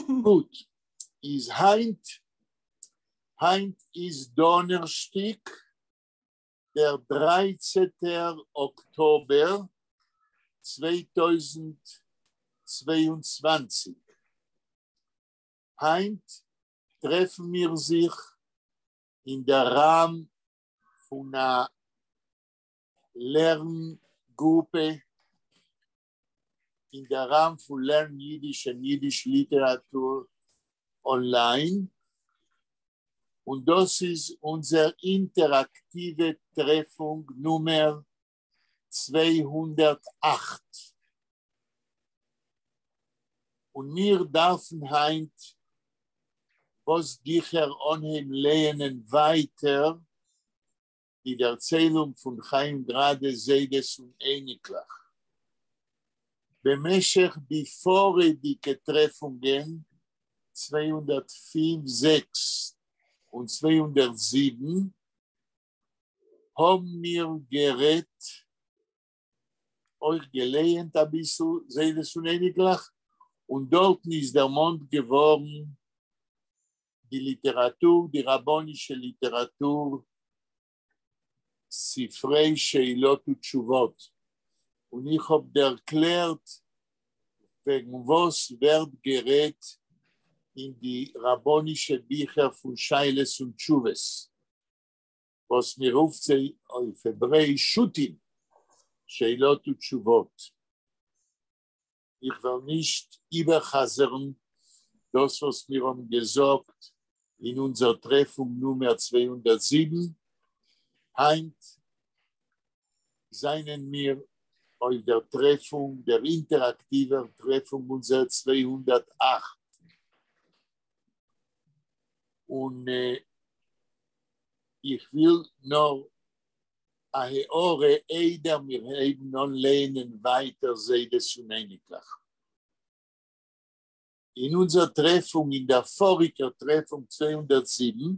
גוט, איז הײַנט, הײַנט איז דאָנערשטיק, דער דרײַצנטער אָקטאָבער 2022. הײַנט טרעפֿן מיר זיך אין דער ראַם פֿון אַ לערן-גרופּע אין דער ראַם פֿון Learn Yiddish and Yiddish Literature Online, און דאָס איז אונדזער אינטעראַקטיווע טרעפֿונג נומער 208. און מיר דאַרפֿן הײַנט וואָס גיכער אָנהייבן לייענען ווײַטער די דערציילונג פֿון חיים גראַדע זיידעס און אייניקלעך. במשך די פֿאָרעדיקע טרעפֿונגען 205, זעקס און 207 האָבן מיר גערעדט, אויך געלייענט אַ ביסל זיידעס און אייניקלעך, און דאָרטן איז דערמאָנט געוואָרן די ליטעראַטור, די רבנישע ליטעראַטור, ספרי שאלות ותשובות. און איך האָב דערקלערט, וועגן וואָס ווערט גערעדט אין די רבנישע ביכער פֿון שאלות און תשובות, וואָס מע רופֿט זיי אויף העברעיִש שו"תים, שאלות ותשובות. איך וועל נישט איבערחזרן דאָס, וואָס מיר האָבן געזאָגט אין אונדזער טרעפֿונג נומער 207. הײַנט זײַנען מיר אויף דער טרעפֿונג, דער אינטעראַקטיווער טרעפֿונג אונדזער 208. און איך וויל נאָר אַ הערה, איידער מיר הייבן אָן לייענען ווײַטער זיידעס און אייניקלעך. אין אונדזער טרעפֿונג, אין דער פֿאָריקער טרעפֿונג 207,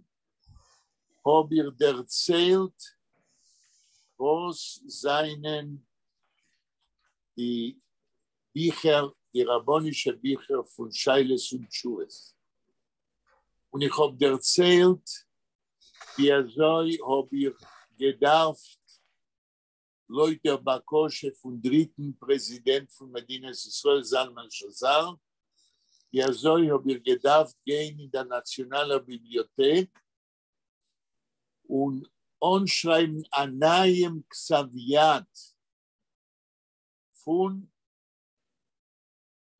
האָב איך דערציילט, וואָס זײַנען די ביכער, די רבנישע ביכער פֿון שאלות און תּשובֿות. און איך האָב דערציילט, ווי אַזוי האָב איך געדאַרפֿט, לויט דער בקשה פֿון דריטן פּרעזידענט פֿון מדינת ישראל, זלמן שזר, ווי אַזוי האָב איך געדאַרפֿט גיין אין דער נאַציאָנאַלער ביבליאָטעק און אָנשרײַבן אַ נײַעם כּתבֿ-יד פֿון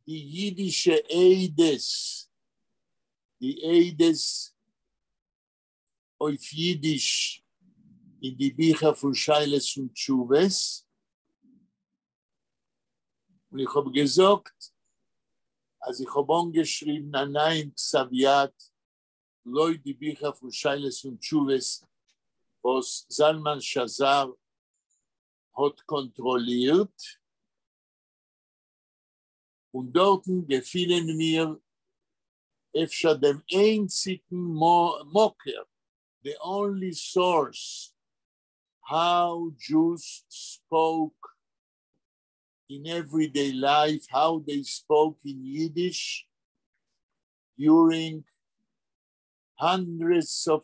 די ייִדישע עדות, די עדות אויף ייִדיש אין די ביכער פֿון שאלות און תּשובֿות. און איך האָב געזאָגט, אַז איך האָב אָנגעשריבן אַ נײַעם כּתבֿ-יד לויט די ביכער פֿון שאלות און תּשובֿות, וואָס זלמן שזר האָט קאָנטראָלירט. און דאָרטן געפֿינען מיר אפֿשר דעם איינציקן מקור, the only source how Jews spoke in everyday life, how they spoke in Yiddish during hundreds of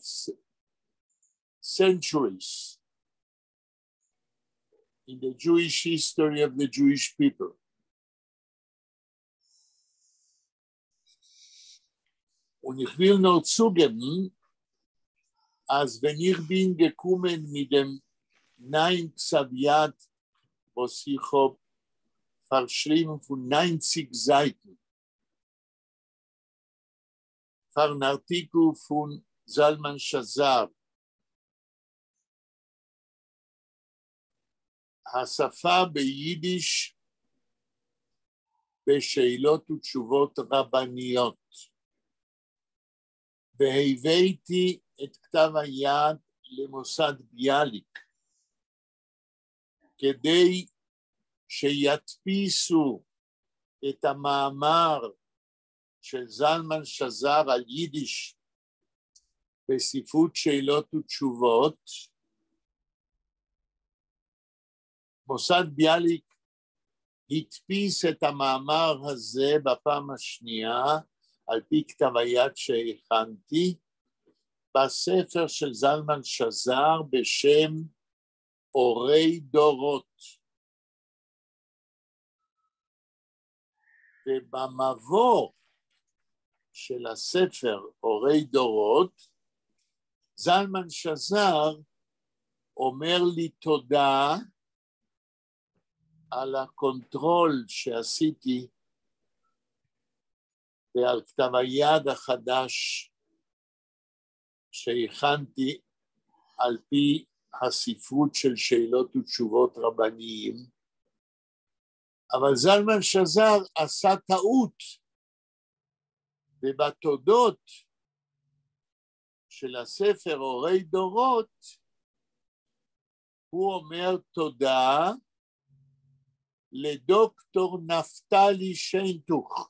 centuries in the Jewish history of the Jewish people. און איך וויל נאר צוגעבן, אז ווען איך בין געקומען מיט דעם נײַעם כּתבֿ-יד, וואָס איך האָב פֿאַרשריבן פֿון 90 זײַטן, פֿאַרן אַרטיקל פֿון זלמן שזר, השפה ביידיש בשאלות ותשובות רבניות. והבאתי את כתב היד למוסד ביאליק כדי שידפיסו את המאמר של זלמן שזר על יידיש בספרות שאלות ותשובות. מוסד ביאליק הדפיס את המאמר הזה בפעם השנייה. על פי כתב היד שהכנתי, בספר של זלמן שזר בשם אורי דורות. ובמבוא של הספר אורי דורות, זלמן שזר אומר לי תודה על הקונטרול שעשיתי ועל כתב היד החדש שהכנתי על פי הספרות של שאלות ותשובות רבניים, אבל זלמן שזר עשה טעות, ובתודות של הספר אורי דורות, הוא אומר תודה לדוקטור נפתלי שיינטוך.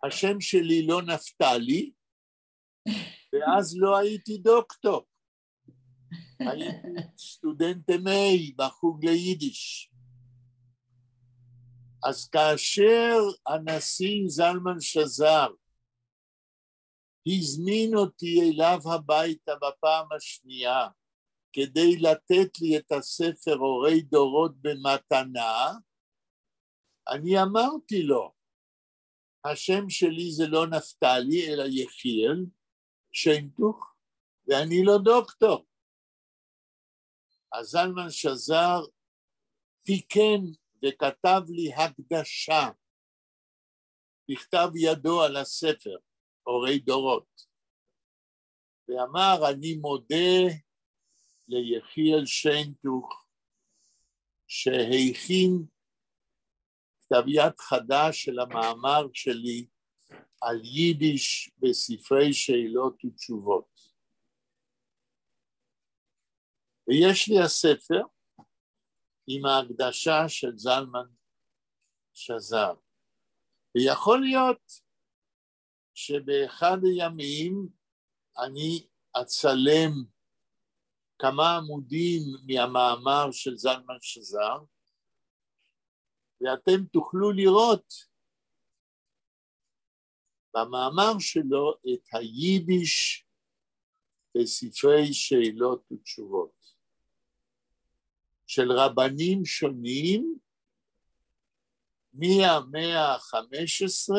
השם שלי לא נפתלי, ואז לא הייתי דוקטור. הייתי סטודנט MA בחוג ליידיש. אז כאשר הנשיא זלמן שזר הזמין אותי אליו הביתה בפעם השנייה כדי לתת לי את הספר אורי דורות במתנה, אני אמרתי לו, השם שלי זה לא נפתלי אלא יחיאל שיינטוך, ואני לא דוקטור. אז זלמן שזר תיקן וכתב לי הקדשה בכתב ידו על הספר, אורי דורות, ואמר, אני מודה ליחיאל שיינטוך שהכין כתב יד חדש של המאמר שלי על יידיש בספרי שאלות ותשובות. ויש לי הספר עם ההקדשה של זלמן שזר. ויכול להיות שבאחד הימים אני אצלם כמה עמודים מהמאמר של זלמן שזר, ואתם תוכלו לראות במאמר שלו את היידיש בספרי שאלות ותשובות של רבנים שונים מהמאה ה-15,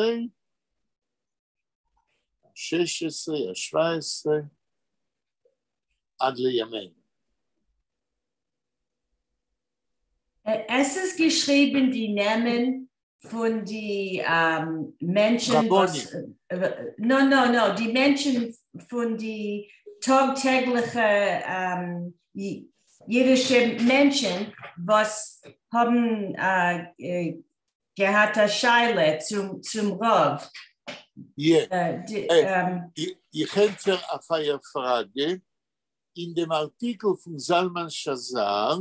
ה-16, ה-17, עד לימינו. עס איז געשריבן די נעמען פון די מענטשן וואס, no no no, די מענטשן פון די טאג טעגליכע אידישע מענטשן וואס האבן געהאט א שאלה צום רב. איך ענטפער אויף אייער פראגע, אין דעם ארטיקל פון זלמן שזר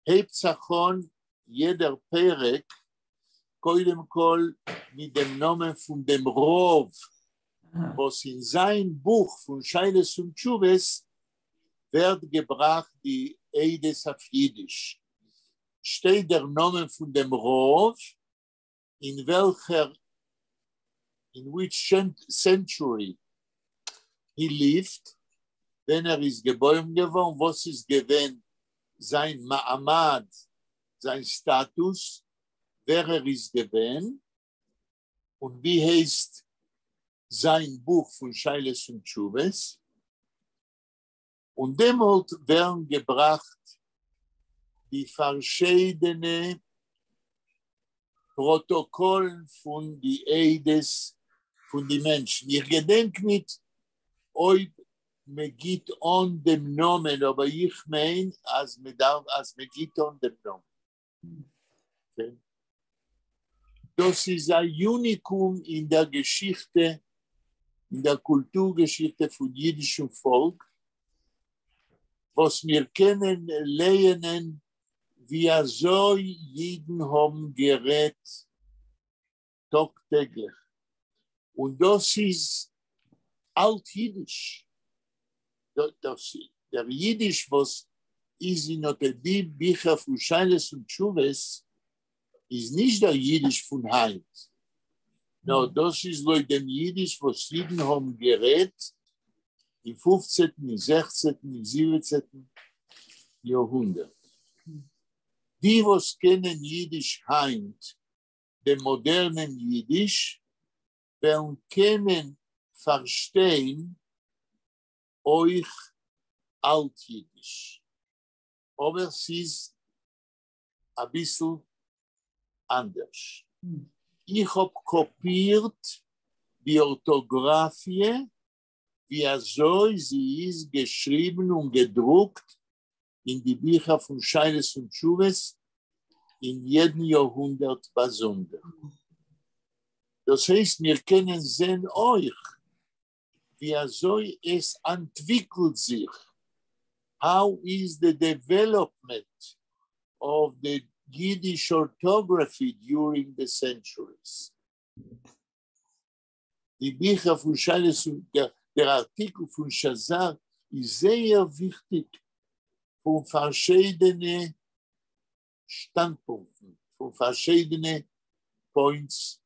הייבט זיך אן יעדער פרק קודם כל מיט דעם נאמען פון דעם רב וואס אין זיין בוך פון שאלות און תשובות ווערט געבראכט די עדות אויף אידיש, שטייט דער נאמען פון דעם רב אין וועלכער in which century he lived, ווען ער איז געבוירן געווארן, וואס איז געווען זיין מעמד, זיין סטאטוס, ווער ער איז געווען, און ווי הייסט זיין בוך פון שאלות און תשובות, און דעמאלט ווערן געבראכט די פארשיידענע פראטאקאלן פון די עדות פון די מענטשן. איך געדענק ניט אויב מען גיט אן דעם נאמען, אבער איך מיין אז מען דארף אז מען גיט אן דעם נאמען. כן? דאס איז א אוניקום אין דער געשיכטע, אין דער קולטור-געשיכטע פון יידישן פאלק, וואס מיר קענען לייענען ווי אזוי יידן האבן גערעדט טאג טעגליך, און דאס איז אלט יידיש, דאס דער יידיש וואס איז אין אט די ביכער פון שאלות און תשובות איז נישט דער יידיש פון היינט. נאָר דאָס איז לויט דעם ייִדיש, וואָס ייִדן האָבן גערעדט אין 15טן, אין 16טן, אין 17טן יאָרהונדערט. די, וואָס קענען ייִדיש הײַנט, דעם מאָדערנעם ייִדיש, וועלן קענען פֿאַרשטיין אויך אַלט-ייִדיש. אָבער ס'איז אַ ביסל אַנדערש. איך האָב קאָפּירט די אָרטאָגראַפֿיע, ווי אַזוי זי איז געשריבן און געדרוקט אין די ביכער פֿון שאלות און תּשובֿות אין יעדן יאָרהונדערט באַזונדער. דאָס הייסט, מיר קענען זען אויך, ווי אַזוי עס אַנטוויקלט זיך. How is the development of the Yiddish orthography during the centuries? די ביכער פֿון שאלות און דער אַרטיקל פֿון שזר איז זייער וויכטיק פֿון פֿאַרשיידענע שטאַנדפּונקטן, פֿון פֿאַרשיידענע points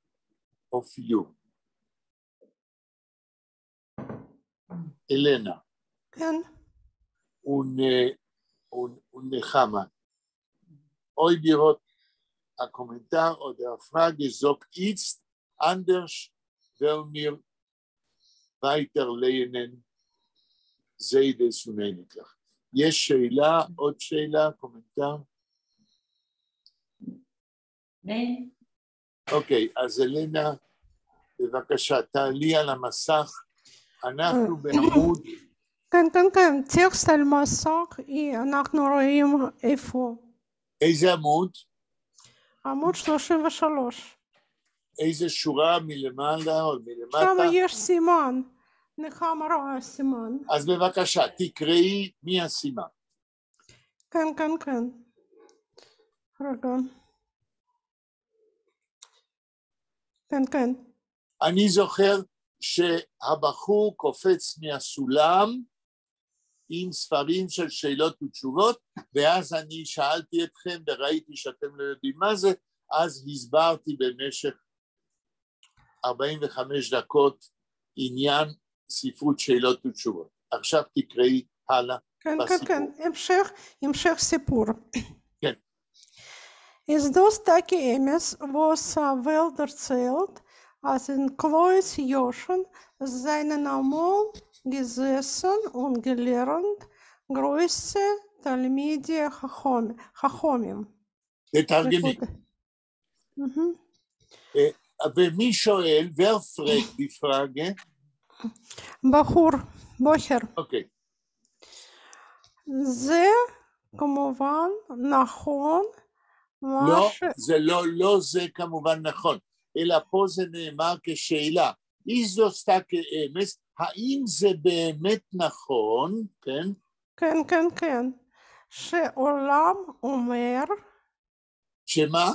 of view. אלנה. כן. און, און נחמה. אויב איר האָט אַ קאָמענטאַר אָדער אַ פֿראַגע, זאָגט איצט, אַנדערש וועלן מיר ווײַטער לייענען זיידעס און אייניקלעך. יש שאלה, עוד שאלה, קאָמענטאַר? ניין. אוקיי, אז אלנה, בבקשה, תעלי על המסך. אנחנו בעמוד. כן, כן, כן, טקסט על מסך, אנחנו רואים איפה. איזה עמוד? עמוד 33. איזה שורה מלמעלה או מלמטה? שם יש סימן, נחמה רואה סימן. אז בבקשה, תקראי מי הסימן. כן, כן, כן. רגע. כן, כן. אני זוכר שהבחור קופץ מהסולם עם ספרים של שאלות ותשובות, ואז אני שאלתי אתכם וראיתי שאתם לא יודעים מה זה, אז הסברתי במשך 45 דקות עניין ספרות שאלות ותשובות. עכשיו תקראי הלאה כן, בסיפור. כן, כן, המשך סיפור. כן. איז דאָס טאַקע אמת, וואָס אַ וועלט דערציילט, אַז אין קלויז ישן זײַנען אַמאָל געזעסן און געלערנט גרויסע תלמידי חכמים. תתרגמי. ומי שואל, wer fragt die Frage? בחור, בוחר. אוקיי. זה כמובן נכון. לא, זה לא, לא זה כמובן נכון, אלא פה זה נאמר כשאלה. איז דאָס טאַקע אמת, האם זה באמת נכון, כן? כן, כן, כן. שעולם אומר. שמה?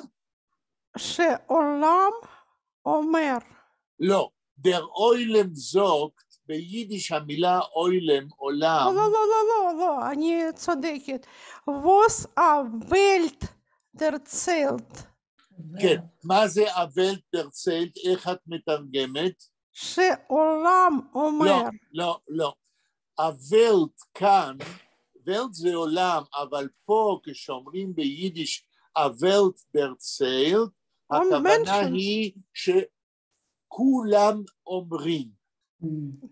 שעולם אומר. לא, דער עולם זאָגט, ביידיש המילה עולם, עולם. לא, לא, לא, לא, לא, אני צודקת. וואָס אַ וועלט דערציילט. כן, מה זה אַ וועלט דערציילט? איך את מתרגמת? שעולם אומר. לא, לא, לא. אַ וועלט כאן, וועלט זה עולם, אבל פה כשאומרים ביידיש אַ וועלט דערציילט, הכוונה היא שכולם אומרים.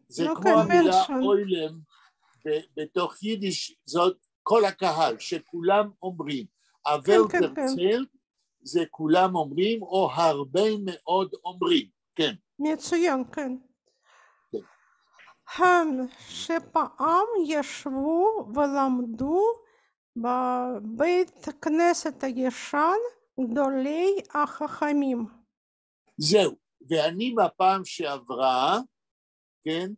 זה כמו המילה עולם בתוך יידיש, זאת כל הקהל, שכולם אומרים. אַ וועלט דערציילט זה כולם אומרים, או הרבה מאוד אומרים, כן. מצוין, כן. הם שפעם ישבו ולמדו בבית כנסת הישן גדולי החכמים. זהו, ואני בפעם שעברה, כן,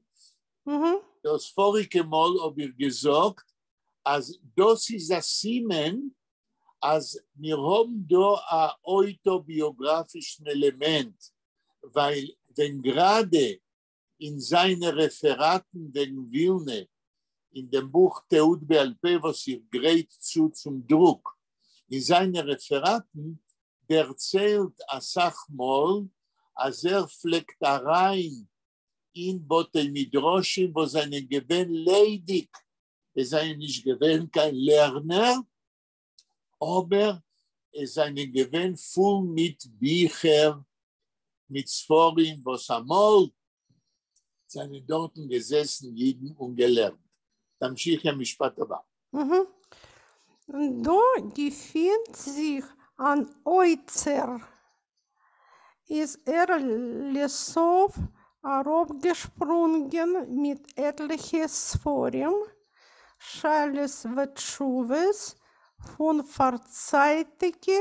דאָס פֿאָריקע מאָל האָב איך געזאָגט, אַז דאָס איז אַ סימן, אַז מיר האָבן דאָ אַ אויטאָביאָגראַפֿישן עלעמענט, ווײַל ווען גראַדע אין זײַנע רעפֿעראַטן וועגן ווילנע, אין דעם בוך תּיעוד בעל פה, וואָס איך גרייט צו צום דרוק, אין זײַנע רעפֿעראַטן דערציילט אַ סך מאָל, אַז ער פֿלעגט אַרײַן אין בתי מדרשים, וואָס זײַנען געווען ליידיק, עס זײַנען נישט געווען קיין לערנער, אָבער עס זײַנען געווען פֿול מיט ביכער, מיט ספֿרים, וואָס אַמאָל זײַנען דאָרטן געזעסן ייִדן און געלערנט. תמשיכי המשפט הבא. דאָ געפֿינט זיך אַן אוצר. איז ער לסוף אַראָפּגעשפּרונגען מיט עטלעכע ספֿרים, שאלות ותשובות פֿון פֿאַרצײַטיקע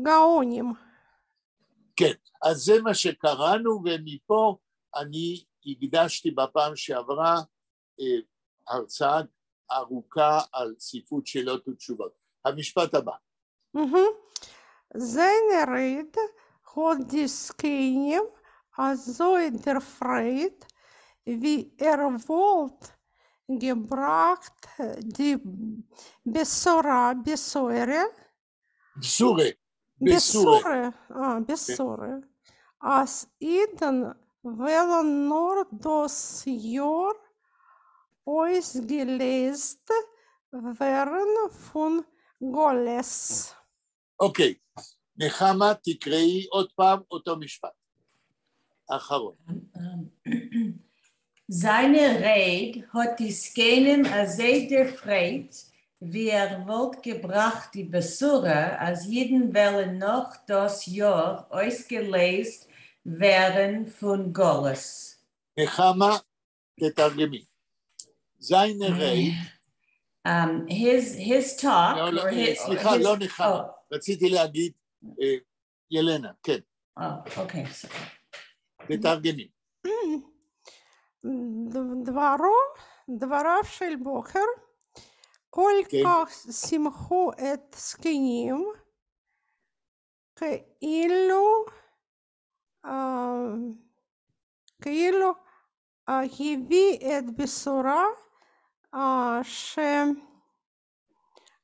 גאונים. כן, אז זה מה שקראנו, ומפה אני הקדשתי בפעם שעברה הרצאה ארוכה על ספרות שאלות ותשובות. המשפט הבא. זײַנע רייד האָט די זקנים אַזוי דערפֿרייט, ווי ער וואָלט געבראַכט די בשורה, בשורה, בשורה, בשורה. בשורה, אַז ייִדן וועלן נאָך דאָס יאָר אויסגעלייזט ווערן פֿון גלות. אוקיי, נחמה, תקראי עוד פעם אותו משפט. אחרון. זײַנע רייד האָט די זקנים אַזוי דערפֿרייט, ווי ער וואָלט געבראַכט די בשורה, אַז ייִדן וועלן נאָך דאָס יאָר אויסגעלייזט ווערן פֿון גלות. נחמה, תתרגמי. זײַנע רייד His talk, לא, לא, סליחה, לא נחמה, רציתי להגיד ילנה, כן. אוקיי. תתרגמי. דברו, דבריו של בחור, כל כך שימחו את זקנים, כאילו, כאילו הביא את בשורה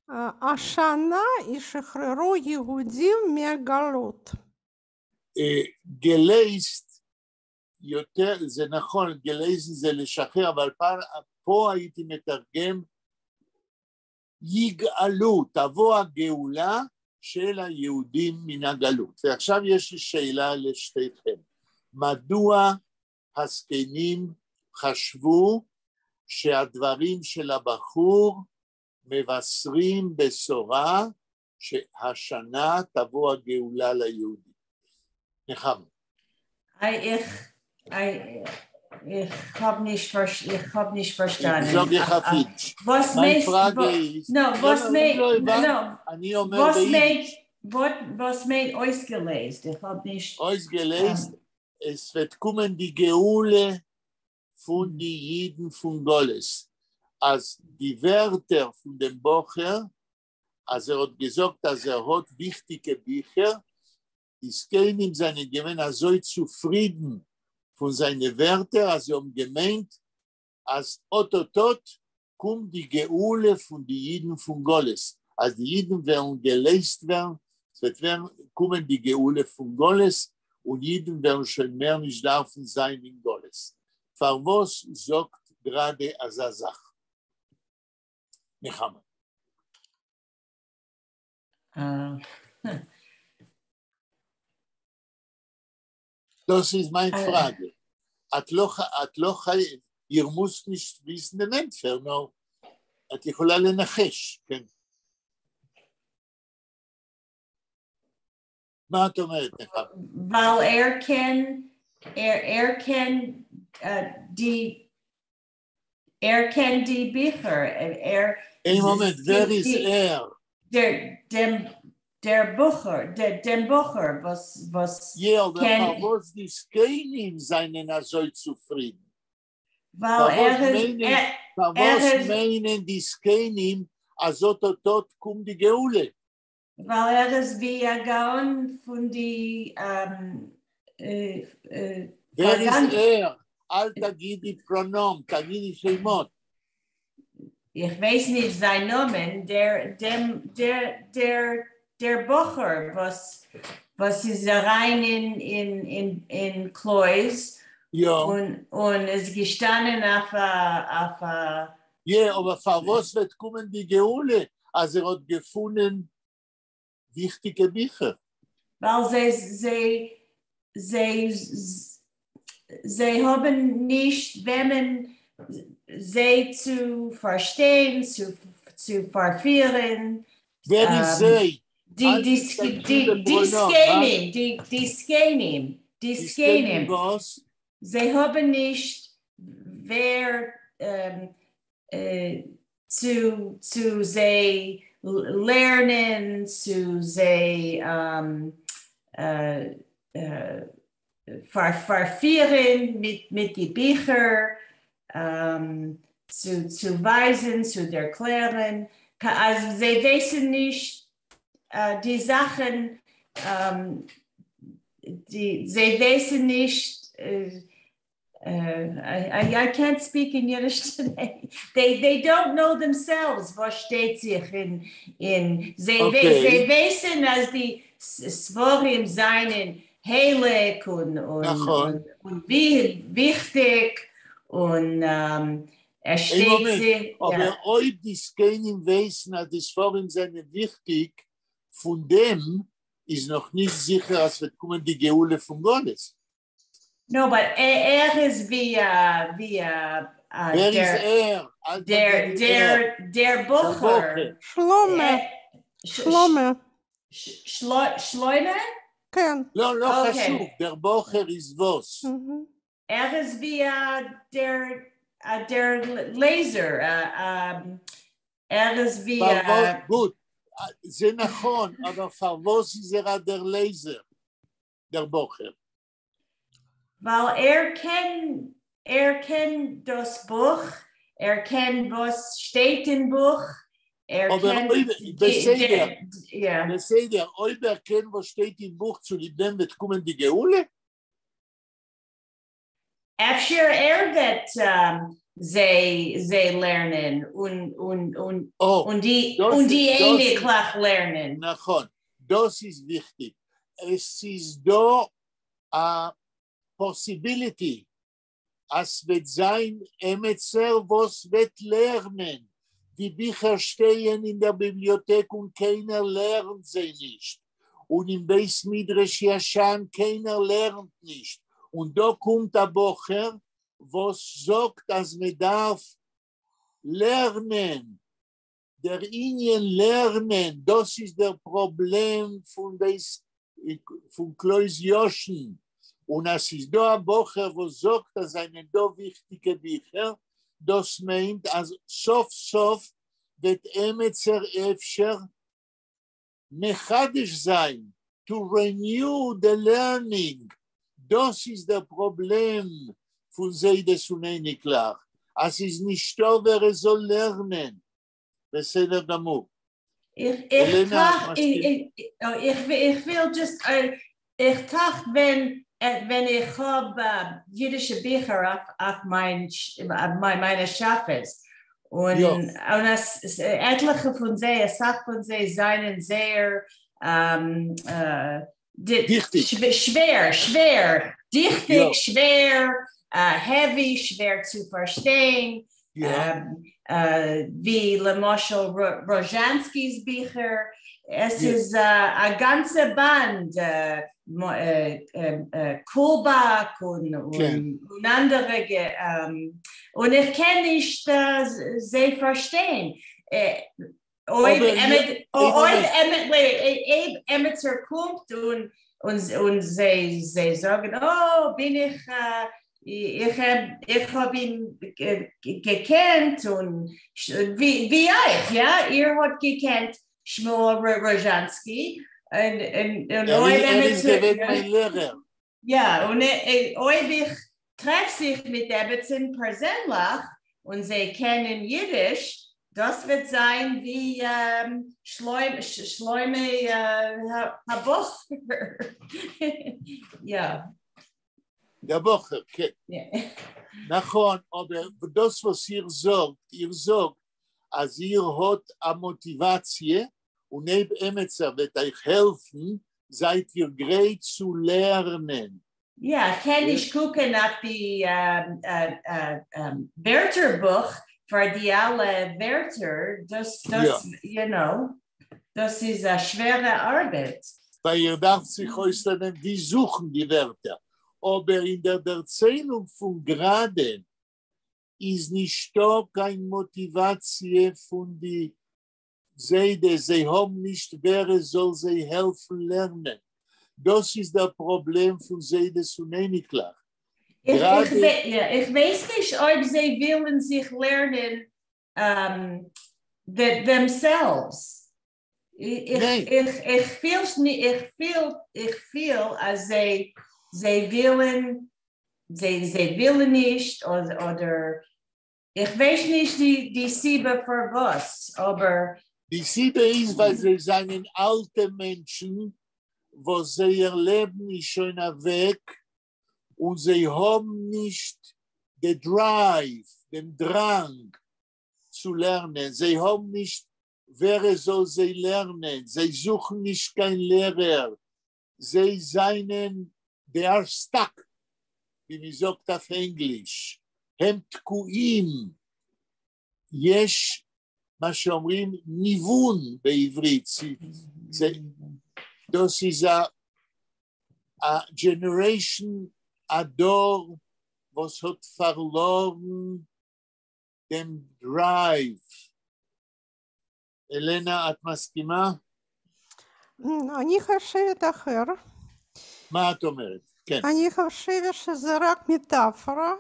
שהשנה ישחררו יהודים מהגלות. געלייזט, יותר, זה נכון, געלייזט זה לשחרר, אבל פה הייתי מתרגם יגאלו, תבוא הגאולה של היהודים מן הגלות. ועכשיו יש לי שאלה לשתיכם. מדוע הזקנים חשבו שהדברים של הבחור מבשרים בשורה שהשנה תבוא הגאולה ליהודים? נחמה. איך האָב נישט איך האָב נישט פֿאַרשטאַנען. זאָג איך אויף ייִדיש. מיין פֿראַגע איז, אני אומר ביידיש. וואָס מיינט אויסגעלייזט? איך האָב נישט... אויסגעלייזט, עס וועט קומען די גאולה פֿון די ייִדן פֿון גלות. אַז די ווערטער פֿון דעם בחור, אַז ער האָט געזאָגט, אַז ער האָט וויכטיקע ביכער, די זקנים זײַנען געווען אַזוי צופֿרידן פֿון זײַנע ווערטער, אַז זיי האָבן געמיינט, אַז אָט-אָט-אָט קומט די גאולה פֿון די ייִדן פֿון גלות, אַז די ייִדן וועלן געלייזט ווערן, עס וועט ווערן, קומען די גאולה פֿון גלות, און ייִדן וועלן שוין מער נישט דאַרפֿן זײַן אין גלות. פֿאַר וואָס זאָגט גראַדע אַזאַ זאַך? נחמה. דאָס איז מײַן פֿראַגע. את לא, את לא חי... איר מוזט נישט וויסן דעם ענטפֿער, נאָר את יכולה לנחש, כן. מה את אומרת, נחמה? ווײַל ער קען, ער קען די, ער קען די ביכער, ער... איין מאָמענט, ווער איז ער? דער, דעם, דער בחור, דער, דעם בחור, וואָס, וואָס יאָ, אָבער פֿאַר וואָס די זקנים זײַנען אַזוי צופֿרידן? ווײַל ער איז, פֿאַר וואָס מיינען די זקנים, אַז אָט-אָט-אָט קומט די גאולה? ווײַל ער איז ווי אַ גאון פֿון די ווער איז ער? אל תגידי פּראָנאָמען, תגידי שמות. איך ווייס נישט זײַן נאָמען, דער, דעם, דער, דער, דער בחור, וואָס, וואָס איז אַרײַן אין קלויז און איז געשטאַנען אויף אַ יאָ, אָבער פֿאַר וואָס וועט קומען די גאולה, אַז ער האָט געפֿונען וויכטיקע ביכער? ווײַל זיי האָבן נישט וועמען זיי צו פֿאַרשטיין, צו פֿאַרפֿירן. ווער איז זיי? די זקנים, די זקנים, די זקנים. וואָס? זיי האָבן נישט ווער צו זיי לערנען, צו זיי פֿאַרפֿירן מיט די ביכער, צו ווײַזן, צו דערקלערן. אַז זיי ווייסן נישט די זאַכן, זיי ווייסן נישט, I can't speak in Yiddish today. They don't know themselves, וואָס שטייט זיך אין זיי, זיי ווייסן, אַז די ספֿרים זײַנען הייליק און וויכטיק און עס שטייט זיך. אָבער אויב די זקנים ווייסן, אַז די ספֿרים זײַנען וויכטיק, פֿון דעם איז נאָך נישט זיכער, אַז וועט קומען די גאולה פֿון גלות. No, but ער איז ווי ווער איז ער? דער בחור. שלמה. שלמה. שלמה? כן. לא, לא חשוב, דער בחור איז וואָס? ער איז ווי דער לעזער. ער איז ווי גוט, זה נכון, אָבער פֿאַר וואָס איז ער דער לעזער, דער בחור? ווײַל ער קען דאָס בוך, ער קען וואָס שטייט אין בוך, ער אָבער קען בסדר, בסדר, אויב ער קען וואָס שטייט אין בוך, צוליב דעם וועט קומען די גאולה? אפֿשר ער וועט זיי לערנען און די אייניקלעך לערנען. נכון, דאָס איז וויכטיק. עס איז דאָ אַ possibility, אַז וועט זײַן עמעצער, וואָס וועט לערנען. די ביכער שטייען אין דער ביבליאָטעק און קיינער לערנט זיי נישט. און אין בית מדרש ישן קיינער לערנט נישט. און דאָ קומט אַ בחור, וואָס זאָגט, אַז מע דאַרף לערנען. דער ענין לערנען, דאָס איז דער פּראָבלעם פֿון קלויז ישן. און אַז ס'איז דאָ אַ בחור, וואָס זאָגט, אַז זײַנען דאָ וויכטיקע ביכער, דאָס מיינט, אַז סוף-סוף וועט עמעצער אפֿשר מחדש זײַן, to renew the learning. דאָס איז דער פּראָבלעם פֿון זיידעס און אייניקלעך. אַז ס'איז נישטאָ, ווער עס זאָל לערנען. בסדר גמור. איך וויל just, איך טראַכט, ווען איך האָב ייִדישע ביכער אויף מײַנע שאַפֿעס און עטלעכע פֿון זיי, אַ סך פֿון זיי זײַנען זייער דיכטיק. שווער, שווער, דיכטיק, שווער, heavy, שווער צו פֿאַרשטיין. ווי למשל ראָזשאַנסקיס ביכער, עס איז אַ גאַנצע באַנד, קולבאַק און אַנדערע, און איך קען נישט זיי פֿאַרשטיין. אויב עמעצער קומט און זיי זאָגן, "אָ, בין איך, איך האָב אים געקענט" און ווי אײַך, יאָ, איר האָט געקענט שמואל ראָזשאַנסקי און אויב ער איז געווען מײַן לערער. יאָ, און אויב איך טרעף זיך מיט עמעצן פּערזענלעך און זיי קענען ייִדיש, דאָס וועט זײַן ווי שלמה הבחור. יאָ. דער בחור, כן. נכון, אָבער דאָס, וואָס איר זאָגט, איר זאָגט, אַז איר האָט אַ מאָטיוואַציע און אויב עמעצער וועט אײַך העלפֿן, זײַט איר גרייט צו לערנען? יאָ, קען נישט קוקן אויף די ווערטערבוך פֿאַר די אַלע ווערטער. דאָס, דאָס איז אַ שווערע אַרבעט. ווײַל איר דאַרפֿט זיך אויסלערנען, ווי זוכן די ווערטער. אָבער אין דער דערציילונג פֿון גראַדען איז נישטאָ קיין מאָטיוואַציע פֿון די זיידעס, זיי האָבן נישט ווער עס זאָל זיי העלפֿן לערנען. דאָס איז דער פּראָבלעם פֿון זיידעס און אייניקלעך. איך, יאָ, איך ווייס נישט, אויב זיי ווילן זיך לערנען themselves. איך פֿיל, אַז זיי ווילן נישט אָדער איך ווייס נישט די סיבה פֿאַר וואָס, אָבער די סיבה איז, ווײַל זיי זײַנען אַלטע מענטשן, וואָס זייער לעבן איז שוין אַוועק און זיי האָבן נישט the drive, דעם דראַנג צו לערנען. זיי האָבן נישט, ווער עס זאָל זיי לערנען. זיי זוכן נישט קיין לערער. זיי זײַנען, they are stuck, ווי מען זאָגט אויף ענגליש. הם תקועים. יש מה שאומרים ניוון בעברית. דאָס איז אַ generation, אַ דור, וואָס האָט פֿאַרלוירן דעם drive. אלנה, את מסכימה? אני חושבת אחר. מה את אומרת? כן. אני חושבת שזה רק מטאפורה,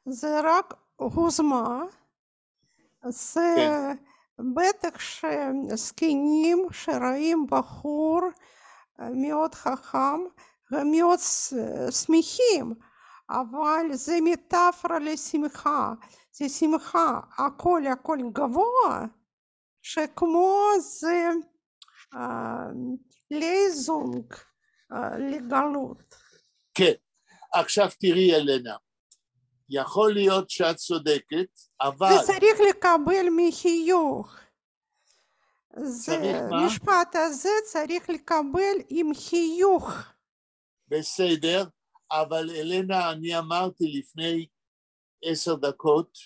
זה רק גוזמה. זה כן. בטח שזקנים שרואים בחור מאוד חכם, מאוד שמחים, אבל זה מטאפורה לשמחה, זה שמחה, הכל הכל גבוה, שכמו זה לעזונג לגלות. כן, עכשיו תראי אלנה, יכול להיות שאת צודקת, אבל זה צריך לקבל מחיוך. זה, משפט הזה צריך לקבל עם חיוך. בסדר, אבל אלנה, אני אמרתי לפני 10 דקות,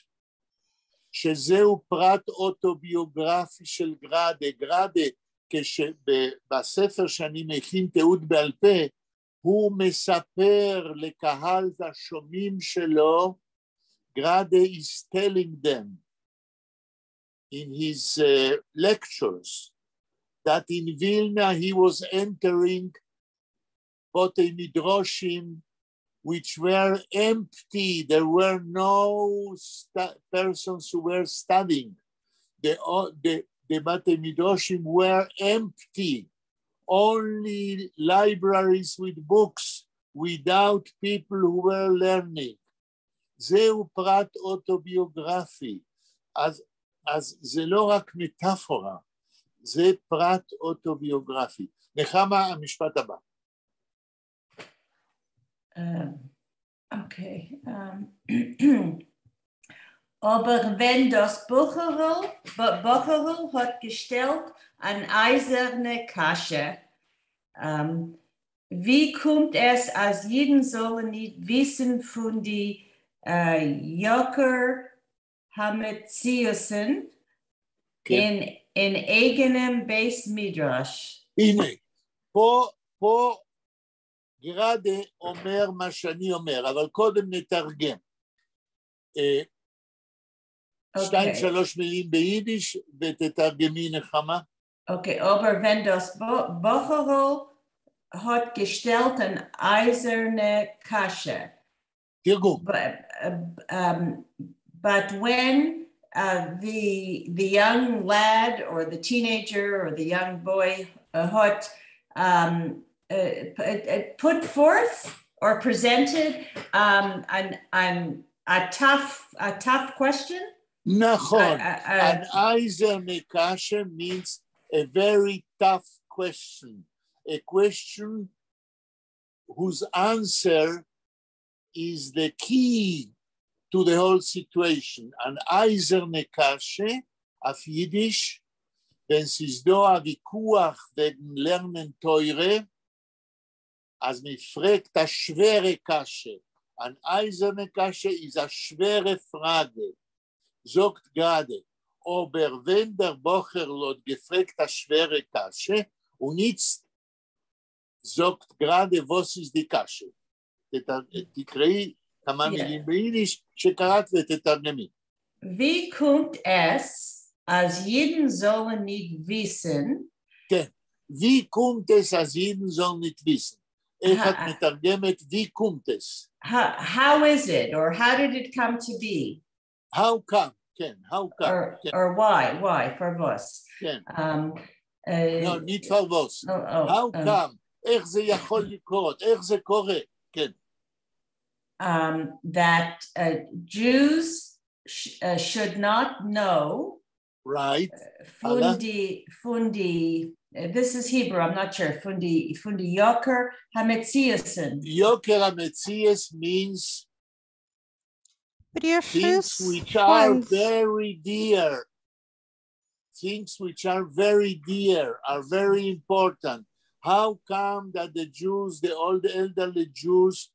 שזהו פרט אוטוביוגרפי של גראדה. גראדה, כשבספר שאני מכין תיעוד בעל פה, הוא מספר לקהל השומעים שלו, גראדה is telling them in his lectures that in Vilna he was entering בתי מדרשים which were empty. There were no persons who were studying. The בתי מדרשים were empty. Only libraries with books without people who were learning. זהו פרט אוטוביוגרפי. אז זה לא רק מטאפורה, זה פרט אוטוביוגרפי. נחמה, המשפט הבא. Okay. אָבער ווען דאָס בחורל האָט געשטעלט אַן אײַזערנע קשיא, ווי קומט עס, אַז ייִדן זאָלן נישט וויסן פֿון די יוקר המציאותן אין אייגענעם בית מדרש? הנה, פה גראדה אומר מה שאני אומר, אבל קודם נתרגם. שתיים, שלוש מילים ביידיש ותתרגמי, נחמה. Okay, אָבער ווען דאָס בחורל האָט געשטעלט אַן אײַזערנע קשיא. תרגום. But when the young lad or the teenager or the young boy האָט put forth or presented an a tough question. נכון. אַן אײַזערנע קשיא means a very tough question, a question whose answer is the key to the whole situation. אַן אײַזערנע קשיא אויף ייִדיש, ווען ס'איז דאָ אַ וויכוח וועגן לערנען תורה, אַז מע פֿרעגט אַ שווערע קשיא. אַן אײַזערנע קשיא איז אַ שווערע פֿראַגע. זאָגט גראַדע, אָבער ווען דער בחורל האָט געפֿרעגט אַ שווערע קשיא און איצט זאָגט גראַדע, וואָס איז די קשיא? תקראי כמה מילים ביידיש שקראת ותתרגמי. ווי קומט עס, אַז ייִדן זאָלן ניט וויסן? כן, ווי קומט עס, אַז ייִדן זאָלן ניט וויסן? איך את מתרגמת ווי קומט עס? How is it, or how did it come to be? How come, כן, how come. Or, כן. Or why, פֿאַר וואָס? כן. לא, ניט פֿאַר וואָס. Oh, How come, איך זה יכול לקרות, איך זה קורה, כן. That Jews should not know. פֿון די, פֿון די, this is Hebrew, I'm not sure, פֿון די יוקר המציאותן. יוקר המציאות means Precious things which are funds. Very dear. Things which are very dear, are very important. How come that the Jews, the old elderly Jews,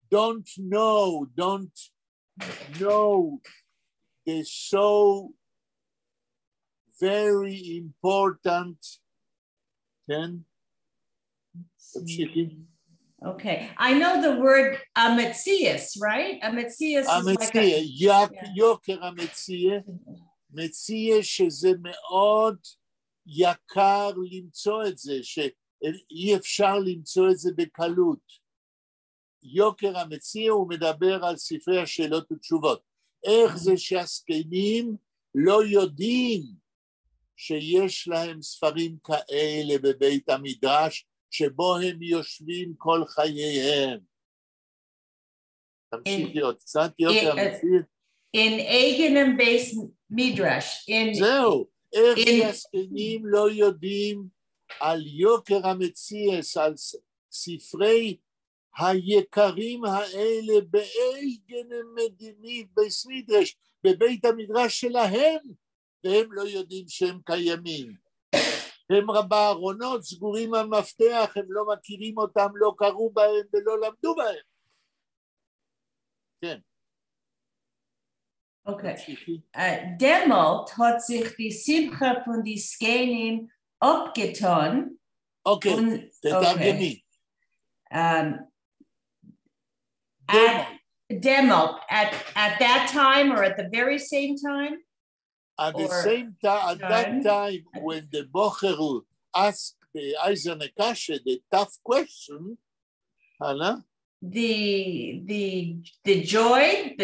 don't know the so very important, כן? תמשיכי. Okay, I know the word המציאות, right? המציאות is like המציאה, a, יוקר המציאה, מציאה שזה מאוד יקר למצוא את זה, שאי אפשר למצוא את זה בקלות. יוקר המציאה, הוא מדבר על ספרי השאלות ותשובות. איך זה שהזקנים לא יודעים שיש להם ספרים כאלה בבית המדרש, שבו הם יושבים כל חייהם? תמשיכי עוד קצת, יוקר המציאה. אין אייגענעם בית מדרש. In, זהו, איך שהזקנים לא יודעים על יוקר המציאות, על ספרי היקרים האלה באייגענעם בית מדרש, בבית המדרש שלהם, והם לא יודעים שהם קיימים. הם בארונות סגורים על מפתח, הם לא מכירים אותם, לא קראו בהם ולא למדו בהם. כן. Okay. דעמאָלט האָט זיך די שמחה פֿון די זקנים אָפּגעטאָן. אוקיי, תתרגמי. דעמאָלט, at that time or at the very same time? At the same time, at that time, when the בחורל asked the אײַזערנע קשיא, the tough question, הלאה? The joy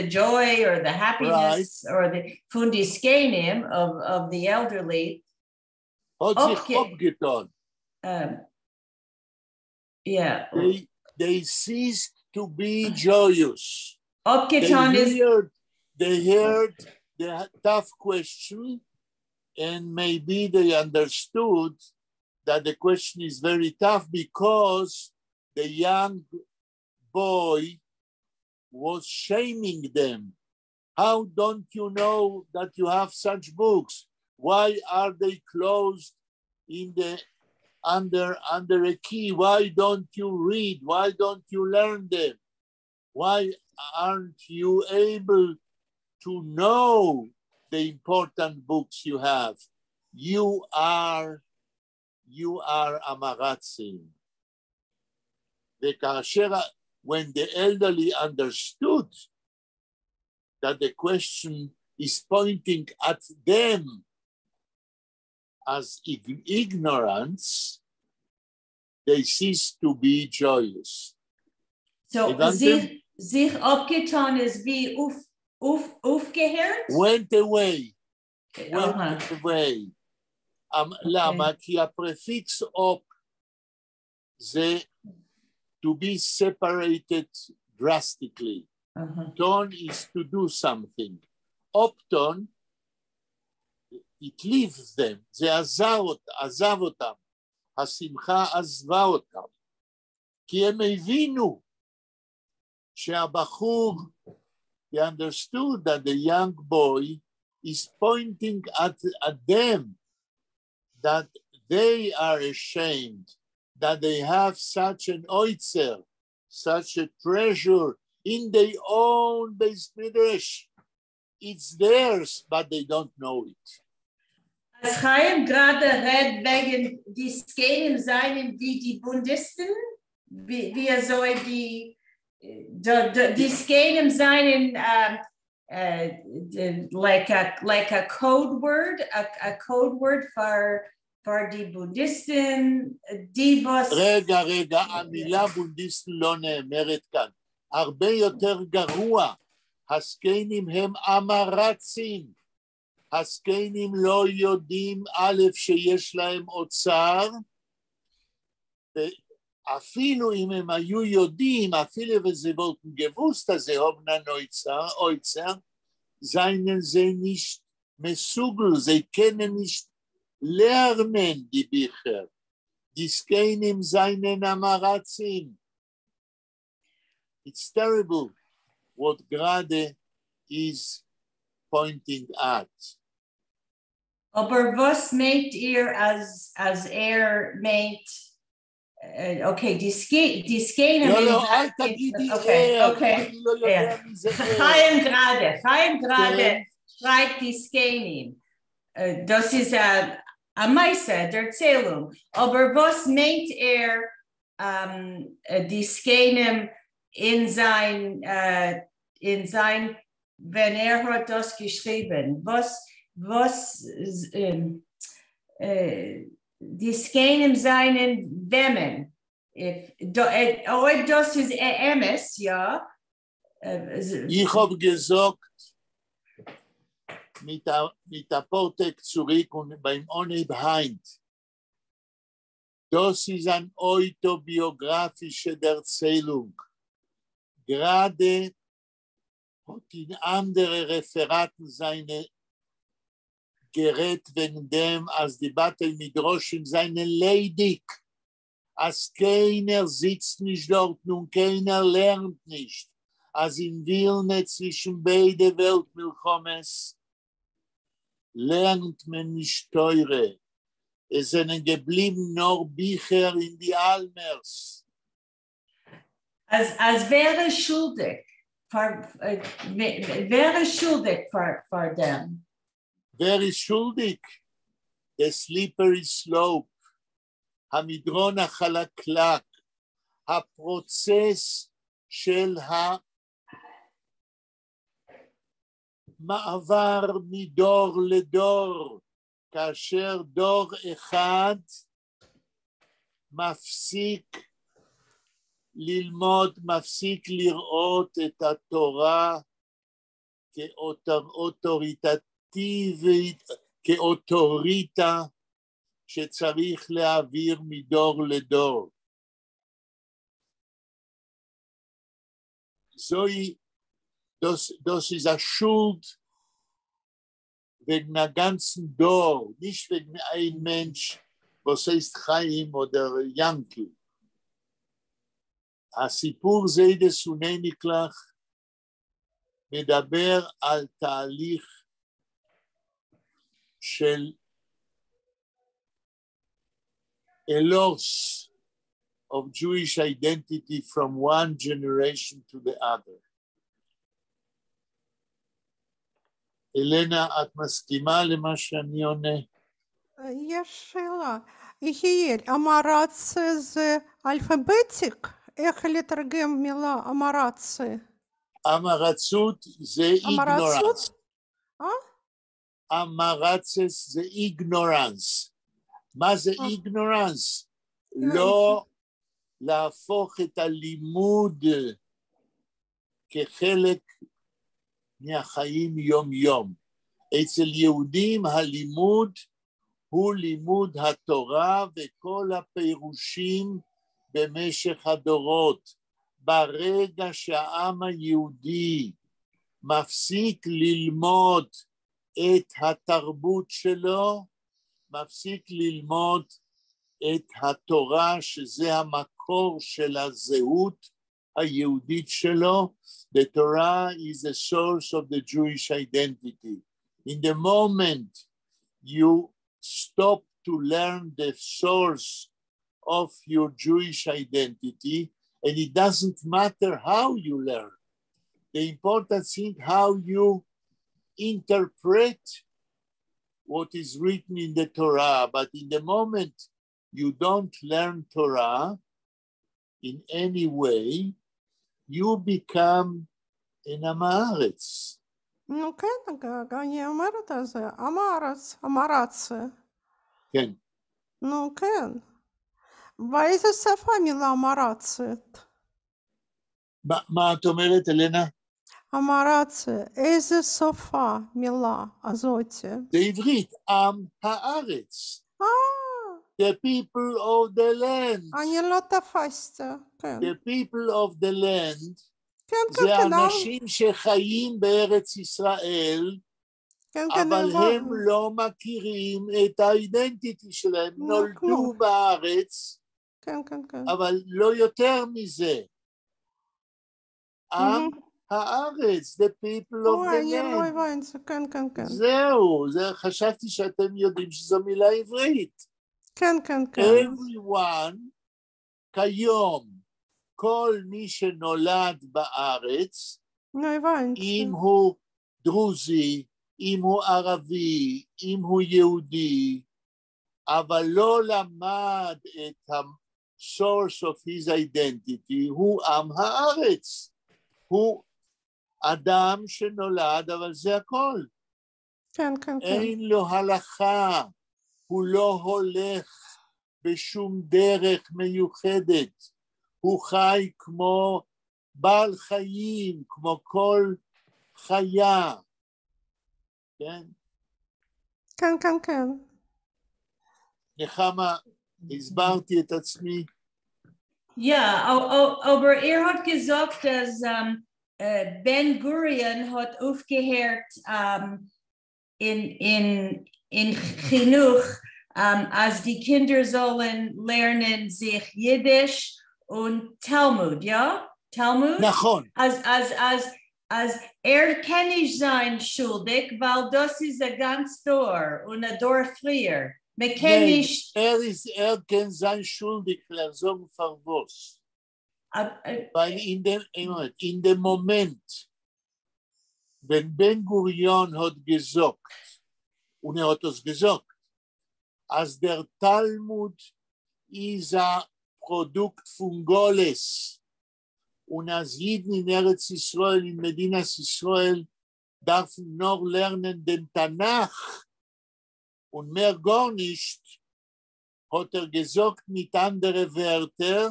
or the happiness or the פֿון די זקנים of the elderly. האָט זיך אָפּגעטאָן. Yeah. They ceased to be joyous. אָפּגעטאָן is They heard the tough question and maybe they understood that the question is very tough because the young boy was shaming them. How don't you know that you have such books? Why are they closed in the under a key? Why don't you read? Why don't you learn them? Why aren't you able to know the important books you have? You are עם הארצים. וכאשר, when the elderly understood that the question is pointing at them as ignorance, they cease to be joyous. So הבנתם? זיך, זיך אָפּגעטאָן is ווי אויף, אויף, אויפֿגעהערט? Went away, went away. למה? כי הפרפיקס אָפּ זה to be separated drastically. טאָן is to do something. אָפּטאָן, it leaves them, זה עזב, עזב אותם. השמחה עזבה אותם. כי הם הבינו שהבחור, they understood that the young boy is pointing at them, that they are ashamed that they have such an אוצר, such a treasure in their own בית מדרש. It's theirs, but they don't know it. אַז חיים גראַדע רעדט וועגן די זקנים זײַנען ווי די בונדיסטן, ווי, ווי אַזוי די, די, די זקנים זײַנען like a code word, a code word for די בונדיסטן, די וואָס. רגע, רגע, המילה בונדיסטן לא נאמרת כאן. הרבה יותר גרוע, הזקנים הם עם-הארצים. הזקנים לא יודעים א' שיש להם אוצר, ואפילו אם הם היו יודעים, אפילו ווען זיי וואָלטן געוווּסט, אַז זיי האָבן אַן אוצר, אוצר, זײַנען זיי נישט מסוגל, זיי קענען נישט לערנען די ביכער. די זקנים זײַנען עם-הארצים. It's terrible what Grade is pointing at. אָבער וואָס מיינט איר, אַז, אַז ער מיינט, okay, די זקנים. לא, לא, אל תגידי ער, אני לא יודע מי זה ער. חיים גראַדע, חיים גראַדע שרײַבט די זקנים. דאָס איז אַ מעשׂה, דערציילונג. אָבער וואָס מיינט ער די זקנים אין זײַן, ווען ער האָט דאָס געשריבן? וואָס די זקנים זײַנען וועמען? If, דאָ, אויב דאָס איז אמת, יאָ. איך האָב געזאָגט, מיט אַ פּאָר טעג צוריק און בײַם אָנהייב הײַנט. דאָס איז אַן אויטאָביאָגראַפֿישע דערציילונג. גראַדע האָט אין אַנדערע רעפֿעראַטן זײַנע גערעדט וועגן דעם, אַז די בתי מדרשים זײַנען ליידיק, אַז קיינער זיצט נישט דאָרטן און קיינער לערנט נישט, אַז אין ווילנע צווישן ביידע וועלט־מלחמות לערנט מען נישט תּורה. עס זענען געבליבן נאָר ביכער אין די אַלמערס. אַז ווער איז שולדיק? ווער איז שולדיק פֿאַר דעם? ווער איז שולדיק? The slippery slope, המדרון החלקלק, ה process של המעבר מדור לדור, כאשר דור אחד מפסיק ללמוד, מפסיק לראות את התורה כאוטוריטטיבית, כאוטוריטה שצריך להעביר מדור לדור. זוהי, דאָס איז אַ שולד וועגן אַ גאַנצן דור, נישט וועגן איין מענטש, וואָס הייסט חיים אָדער יאַנקל. הסיפור זיידעס און אייניקלעך מדבר על תהליך של a loss of Jewish identity from one generation to the other. אלנה, את מסכימה למה שאני עונה? יש שאלה. יחיאל, עם-הארץ זה alphabetic? איך לתרגם מילה עם-הארץ? עם-הארצות זה ignorance. אה? עם-הארצות זה ignorance. מה זה ignorance? לא להפוך את הלימוד כחלק מהחיים יום-יום. אצל יהודים הלימוד הוא לימוד התורה וכל הפירושים במשך הדורות. ברגע שהעם היהודי מפסיק ללמוד את התרבות שלו, מפסיק ללמוד את התורה, שזה המקור של הזהות היהודית שלו. The Torah is the source of the Jewish identity. In the moment you stop to learn the source of your Jewish identity, and it doesn't matter how you learn. The important thing, how you interpret what is written in the Torah. But in the moment you don't learn Torah in any way, you become an עם הארץ. נו כן, אני אומרת על זה, עם הארץ, אמרצה. כן. נו כן. באיזה שפה מילה אמרצית? מה את אומרת, אלנה? אמרצה, איזה שפה מילה הזאתי? זה עברית, עם הארץ. אה, The people of the land. אני לא תפסתי, כן. The people of the land כן, כן, זה כן, אנשים שחיים בארץ ישראל, כן, כן, אבל הם לא מכירים את ה identity שלהם, נולדו בארץ, כן, כן, כן. אבל לא יותר מזה. עם הארץ, the people of the אוי, אני לא land. הבנתי, כן, כן, כן. זהו, זה, חשבתי שאתם יודעים שזו מילה עברית. כן, כן, כן. Everyone, כיום, כל מי שנולד בארץ, נו, הבנתי. אם הוא דרוזי, אם הוא ערבי, אם הוא יהודי, אבל לא למד את ה-source of his identity, הוא עם הארץ. הוא אדם שנולד, אבל זה הכל. כן, כן, כן. אין לו הלכה, הוא לא הולך בשום דרך מיוחדת, הוא חי כמו בעל חיים, כמו כל חיה, כן? כן, כן, כן. נחמה, הסברתי את עצמי. Ja, אָבער ער האָט געזאָגט, אַז בן גוריון האָט אויפֿגעהערט אין חינוך, אַז די קינדער זאָלן לערנען זיך ייִדיש און תלמוד, יאָ? תלמוד? נכון. אַז ער קען נישט זײַן שולדיק, ווײַל דאָס איז אַ גאַנץ דור און אַ דור פֿריִער. מע קען ניין, נישט. ער קען זײַן שולדיק, ער זאָגן פֿאַר וואָס. ווײַל אין דעם מאָמענט, ווען בן גוריון האָט געזאָגט, און ער האָט עס געזאָגט, אַז דער תלמוד איז אַ פּראָדוקט פֿון גלות און אַז ייִדן אין ארץ ישראל, אין מדינת ישראל, דאַרפֿן נאָר לערנען דעם תנ"ך און מער גאָרנישט, האָט ער געזאָגט מיט אַנדערע ווערטער,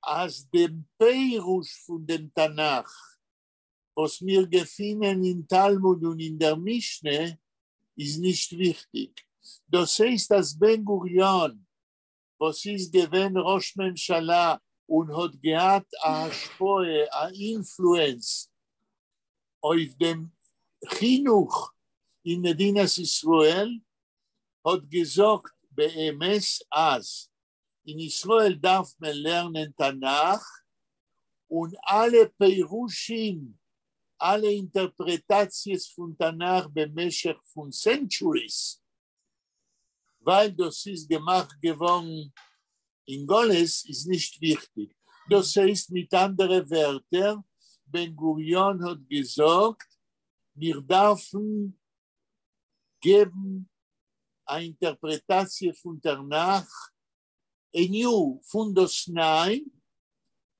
אַז דעם פּירוש פֿון דעם תנ"ך, וואָס מיר געפֿינען אין תלמוד און אין דער משנה, איז נישט וויכטיק. דאָס הייסט, אַז בן גוריון, וואָס איז געווען ראש ממשלה און האָט געהאַט אַ השפּעה, אַ influence אויף דעם חינוך אין מדינת ישראל, האָט געזאָגט באמת אַז אין ישראל דאַרף מען לערנען תנ"ך און אַלע פּירושים, אַלע אינטערפּרעטאַציעס פֿון תנ"ך במשך פֿון centuries, ווײַל דאָס איז געמאַכט געוואָרן אין גלות, איז נישט וויכטיק. דאָס הייסט מיט אַנדערע ווערטער, בן גוריון האָט געזאָגט, מיר דאַרפֿן געבן אַ אינטערפּרעטאַציע פֿון תנ"ך, anew פֿון דאָס נײַ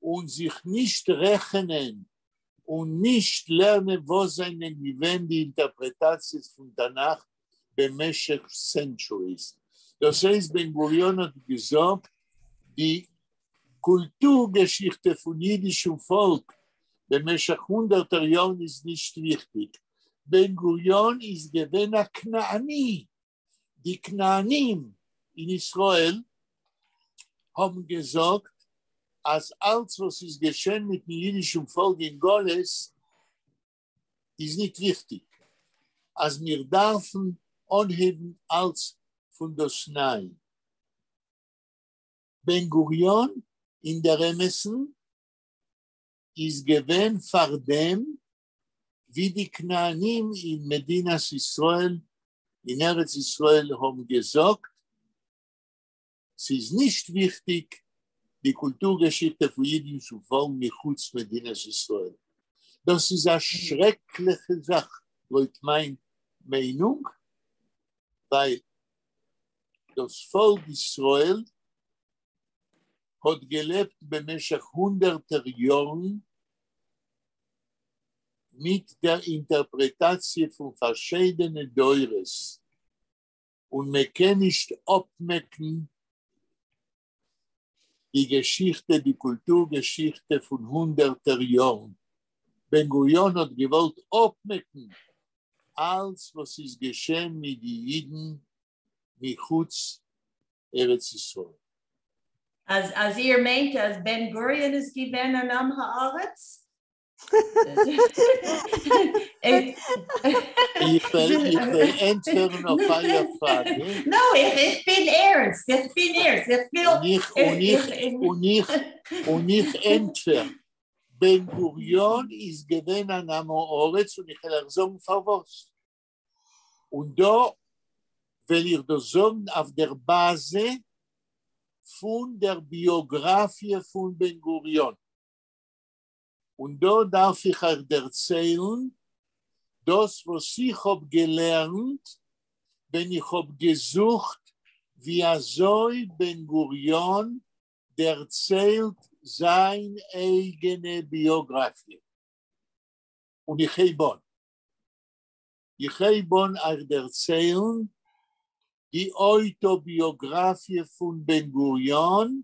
און זיך נישט רעכענען און נישט לערנען, וואָס זענען געווען די אינטערפּרעטאַציעס פֿון תנ"ך במשך centuries. דאָס הייסט, בן גוריון האָט געזאָגט, די קולטור־געשיכטע פֿון ייִדישן פֿאָלק במשך הונדערטער יאָרן איז נישט וויכטיק. בן גוריון איז געווען אַ כנעני. די כנענים אין ישראל האָבן געזאָגט, אַז אַלץ, וואָס איז געשען מיטן ייִדישן פֿאָלק אין גלות, איז נישט וויכטיק. אַז מיר דאַרפֿן אָנהייבן אַלץ פֿון דאָס נײַ. בן גוריון אין דער אמתן איז געווען פֿאַר דעם, ווי די כנענים אין מדינת ישראל, אין ארץ ישראל האָבן געזאָגט, ס'איז נישט וויכטיג די קולטור-געשיכטע פון יידישן פאלק מחוץ מדינת ישראל. דאס איז א שרעקליכע זאך לויט מיין מיינונג, ווייל דאס פאלק ישראל האט געלעבט במשך הונדערטער יארן מיט דער אינטערפרעטאציע פון פארשיידענע דורות, און מען קען נישט אפמעקן די געשיכטע, די קולטור-געשיכטע פון הונדערטער יארן. בן גוריון האט געוואלט אפמעקן אלץ וואס איז געשען מיט די אידן מחוץ ארץ ישראל. אז איר מיינט אז בן גוריון איז געווען אן עם הארץ? איך וועל ענטפערן אויף אייער פראגע. No, איך בין ערנסט, איך בין ערנסט, איך וויל... און איך ענטפער, בן גוריון איז געווען אן עם הארץ און איך וועל אייך זאגן פארוואס. און דא וועל איך דאס זאגן אויף דער באזע פון דער ביאגראפיע פון בן גוריון. און דא דארף איך אייך דערציילן דאס וואס איך האב געלערנט ווען איך האב געזוכט ווי אזוי בן גוריון דערציילט זיין אייגענע ביאגראפיע. און איך הייב אן. איך הייב אן אייך דערציילן די אויטאביאגראפיע פון בן גוריון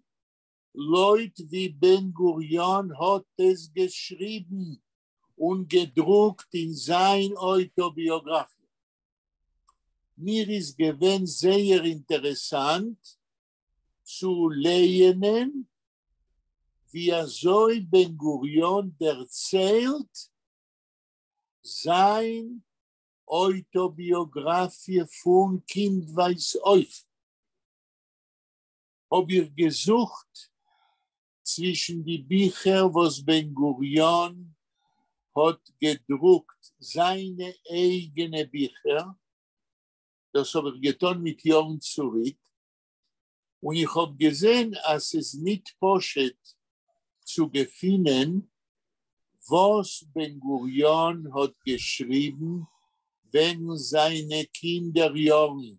לויט ווי בן גוריון האט עס געשריבן און געדרוקט אין זיין אויטאביאגראפיע. מיר איז געווען זייער אינטערעסאנט צו לייענען ווי אזוי בן גוריון דערציילט זיין אויטאביאגראפיע פון קינדווייז אויף. האב איך געזוכט צווישן די ביכער וואס בן גוריון האט געדרוקט זיינע אייגענע ביכער, דאס האב איך געטון מיט יארן צוריק, און איך האב געזען אז ס'איז ניט פשוט צו געפינען וואס בן גוריון האט געשריבן וועגן זיינע קינדער יארן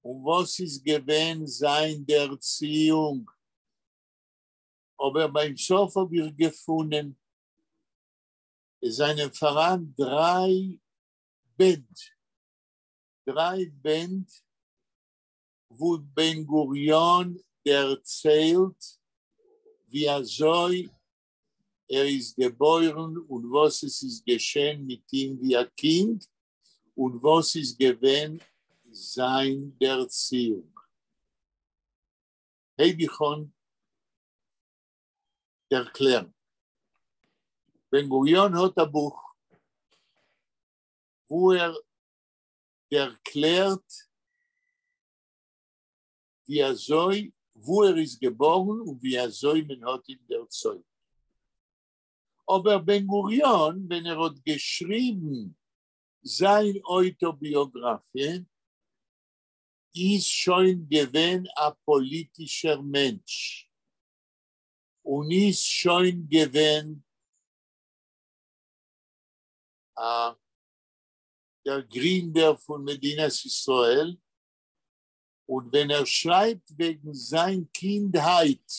און וואס איז געווען זיין דערציאונג, אבער ביים סוף האב איך געפונען עס זענען פאראן דריי בענד, דריי בענד וואו בן גוריון דערציילט ווי אזוי ער איז געבוירן און וואס עס איז געשען מיט אים ווי א קינד און וואס איז געווען זיין דערציאונג. הייב איך אן דערקלערן. בן גוריון האט א בוך וואו ער דערקלערט ווי אזוי, וואו ער איז געבארן און ווי אזוי מען האט אים דערצויגן. אבער בן גוריון ווען ער האט געשריבן זיין אויטאביאגראפיע איז שוין געווען א פאליטישער מענטש און איז שוין געווען א דער גרינדער פון מדינת ישראל, און ווען ער שרייבט וועגן זיין קינדהייט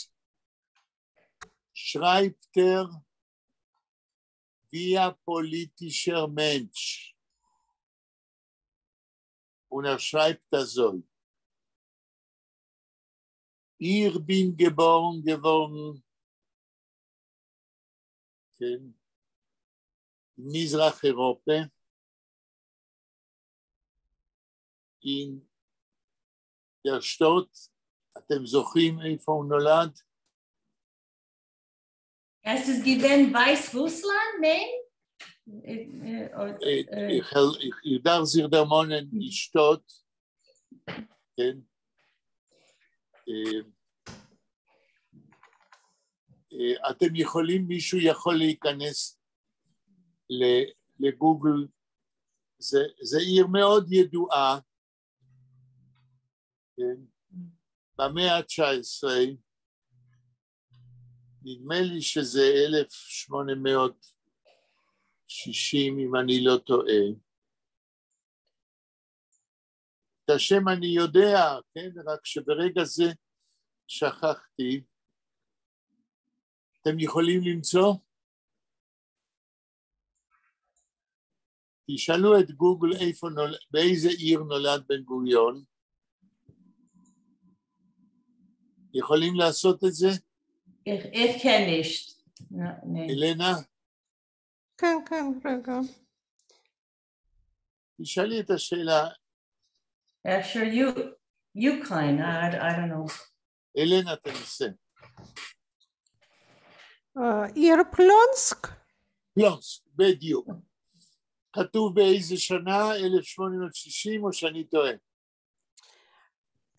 שרייבט ער ווי א פאליטישער מענטש, און ער שרייבט אזוי: איך בין געבארן געווארן אין מזרח אירופע, אין דער שטאט, אתם זוכרים איפה הוא נולד? עס איז געווען ווייס רוסלאנד, ניין? איך דארף זיך דערמאנען די שטאט, כן? אתם יכולים, מישהו יכול להיכנס לגוגל, זה עיר מאוד ידועה, כן? במאה ה-19, נדמה לי שזה 1860, אם אני לא טועה. את השם אני יודע, כן? רק שברגע זה שכחתי. אתם יכולים למצוא? תשאלו את גוגל איפה נולד, באיזה עיר נולד בן גוריון. יכולים לעשות את זה? איך קען נישט. אלנה? כן, כן, רגע. תשאלי את השאלה. אפשר אוקראינה, I don't know. אלנה תנסה. עיר פלונסק? פלונסק, בדיוק. כתוב באיזה שנה? 1860 או שאני טועה?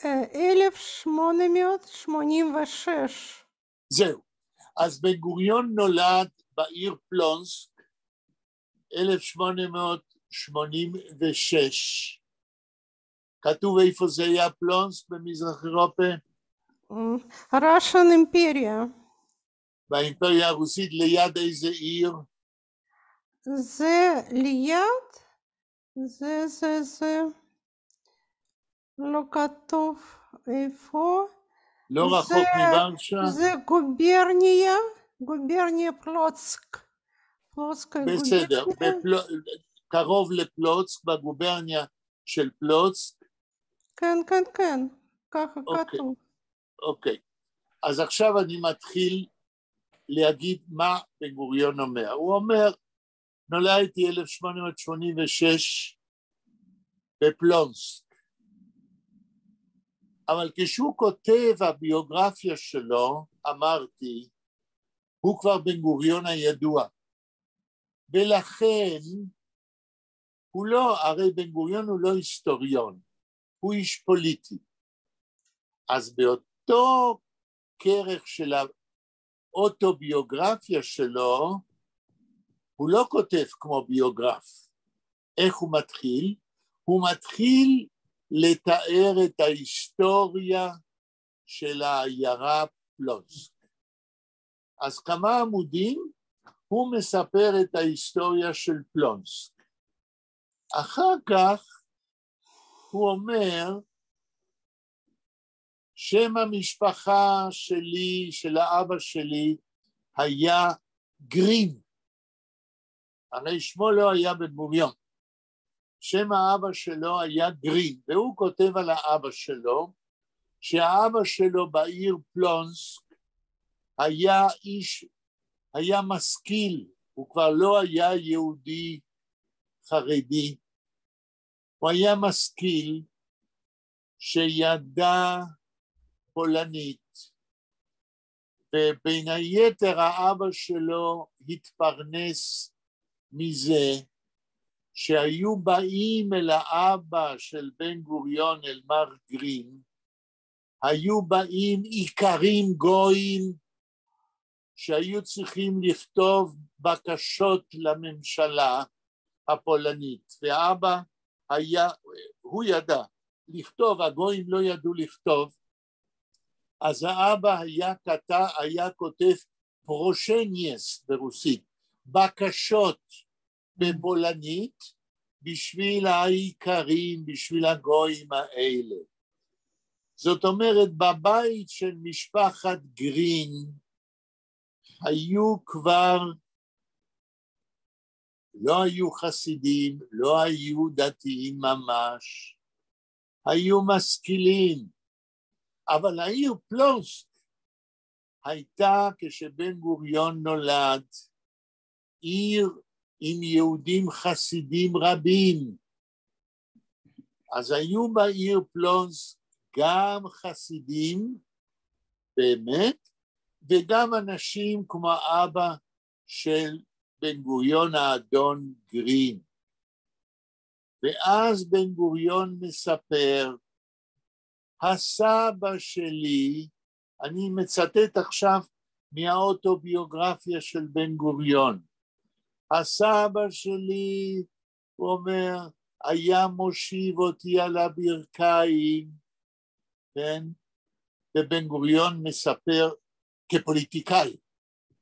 1886. זהו. אז בן גוריון נולד בעיר פלונסק, 1886. כתוב איפה זה היה פלונסק במזרח אירופה? Russian אימפריה. באימפריה הרוסית ליד איזה עיר? זה ליד? זה, זה, זה. לא כתוב איפה. לא רחוק מוורשה? זה גוברניה, גוברניה פלוצק. פלוצק בסדר, קרוב לפלוצק, בגוברניה של פלוצק. כן, כן, כן, ככה כתוב. אוקיי, אז עכשיו אני מתחיל להגיד מה בן גוריון אומר. הוא אומר, נולדתי 1886 בפלונסק, אבל כשהוא כותב הביוגרפיה שלו, אמרתי, הוא כבר בן גוריון הידוע, ולכן הוא לא, הרי בן גוריון הוא לא היסטוריון, הוא איש פוליטי. אז באותו כרך של האוטוביוגרפיה שלו, הוא לא כותב כמו ביוגרף. איך הוא מתחיל? הוא מתחיל לתאר את ההיסטוריה של העיירה פלונסק. אז כמה עמודים הוא מספר את ההיסטוריה של פלונסק. אחר כך הוא אומר, שם המשפחה שלי, של האבא שלי, היה גרין. הרי שמו לא היה בן גוריון. שם האבא שלו היה גרין, והוא כותב על האבא שלו, שהאבא שלו בעיר פלונסק היה איש, היה משכיל, הוא כבר לא היה יהודי חרדי, הוא היה משכיל שידע פולנית, ובין היתר האבא שלו התפרנס מזה שהיו באים אל האבא של בן גוריון, אל מר גרין, היו באים איכרים גויים שהיו צריכים לכתוב בקשות לממשלה הפולנית, והאבא היה, הוא ידע לכתוב, הגויים לא ידעו לכתוב, אז האבא היה כותב פרושניאס ברוסית, בקשות בפולנית בשביל האיכרים, בשביל הגויים האלה. זאת אומרת, בבית של משפחת גרין היו כבר, לא היו חסידים, לא היו דתיים ממש, היו משכילים, אבל העיר פלונסק הייתה כשבן גוריון נולד, עיר עם יהודים חסידים רבים. אז היו בעיר פלונסק גם חסידים, באמת, וגם אנשים כמו אבא של בן גוריון האדון גרין. ואז בן גוריון מספר, הסבא שלי, אני מצטט עכשיו מהאוטוביוגרפיה של בן גוריון, הסבא שלי, הוא אומר, היה מושיב אותי על הברכיים, כן? ובן גוריון מספר כפוליטיקאי,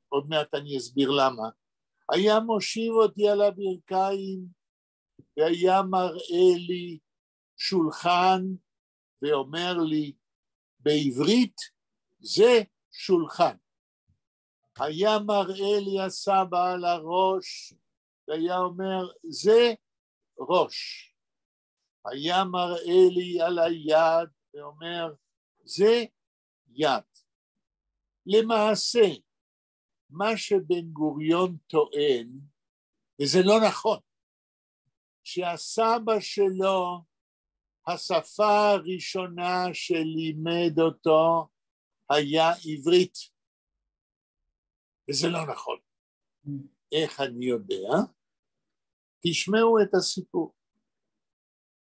עוד מעט אני אסביר למה, היה מושיב אותי על הברכיים והיה מראה לי שולחן ואומר לי בעברית זה שולחן. היה מראה לי הסבא על הראש והיה אומר זה ראש. היה מראה לי על היד ואומר זה יד. למעשה מה שבן גוריון טוען, וזה לא נכון, שהסבא שלו, השפה הראשונה שלימד אותו היה עברית, וזה לא נכון. איך אני יודע? תשמעו את הסיפור.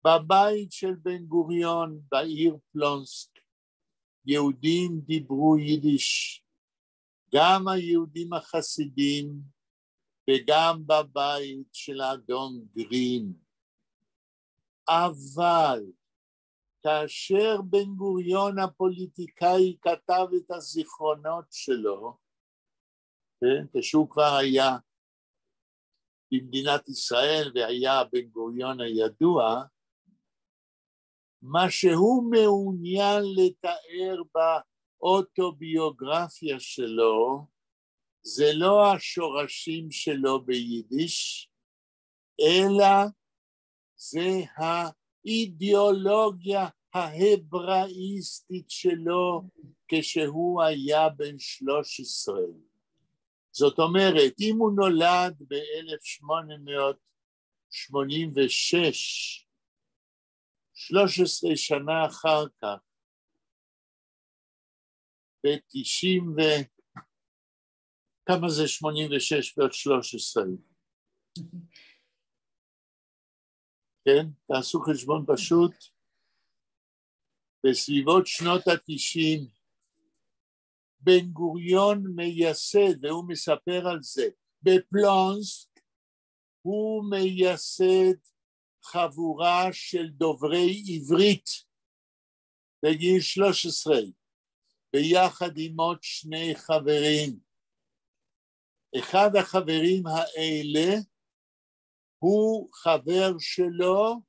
בבית של בן גוריון בעיר פלונסק, יהודים דיברו יידיש, גם היהודים החסידים וגם בבית של האדון גרין. אבל כאשר בן גוריון הפוליטיקאי כתב את הזיכרונות שלו, כן, כשהוא כבר היה במדינת ישראל והיה בן גוריון הידוע, מה שהוא מעוניין לתאר באוטוביוגרפיה שלו, זה לא השורשים שלו ביידיש, אלא זה האידיאולוגיה ההבראיסטית שלו כשהוא היה בן 13. זאת אומרת, אם הוא נולד ב-1886, 13 שנה אחר כך, ב-90 ו... כמה זה 86 ועוד 13? כן, תעשו חשבון פשוט. בסביבות שנות ה-90, בן גוריון מייסד, והוא מספר על זה, בפלונסק הוא מייסד חבורה של דוברי עברית בגיל 13, ביחד עם עוד שני חברים. אחד החברים האלה הוא חבר שלו,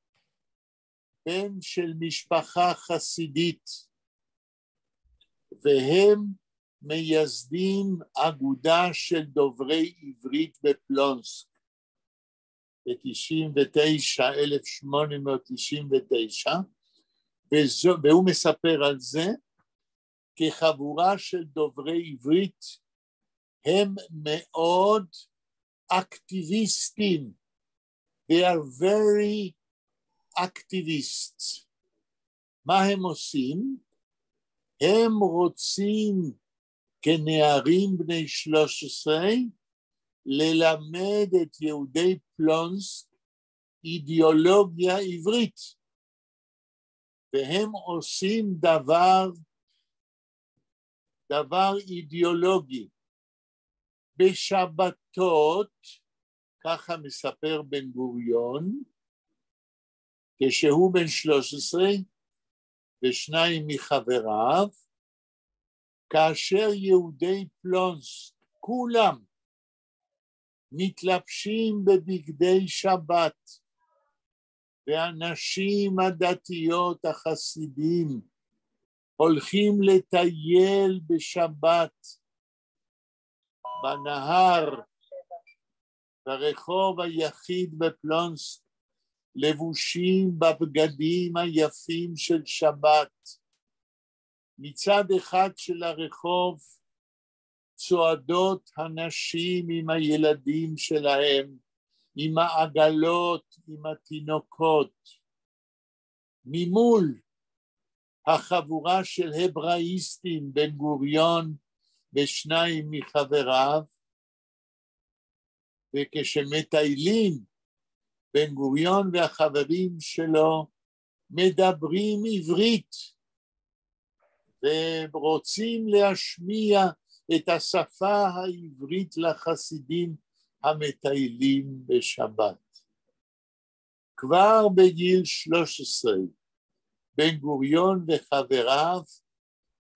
בן של משפחה חסידית, והם מייסדים אגודה של דוברי עברית בפלונסק ב-99, 1899, והוא מספר על זה כחבורה של דוברי עברית הם מאוד אקטיביסטים, they are very activists. מה הם עושים? הם רוצים כנערים בני 13 ללמד את יהודי פלונסק אידיאולוגיה עברית, והם עושים דבר אידיאולוגי. בשבתות, ככה מספר בן גוריון, כשהוא בן 13 ושניים מחבריו, כאשר יהודי פלונסק, כולם, מתלבשים בבגדי שבת, והנשים הדתיות החסידים הולכים לטייל בשבת בנהר, ברחוב היחיד בפלונסק, לבושים בבגדים היפים של שבת. מצד אחד של הרחוב צועדות הנשים עם הילדים שלהם, עם העגלות, עם התינוקות. ממול החבורה של הבראיסטים, בן גוריון ושניים מחבריו, וכשמטיילים, בן גוריון והחברים שלו מדברים עברית, ורוצים להשמיע את השפה העברית לחסידים המטיילים בשבת. כבר בגיל 13, בן גוריון וחבריו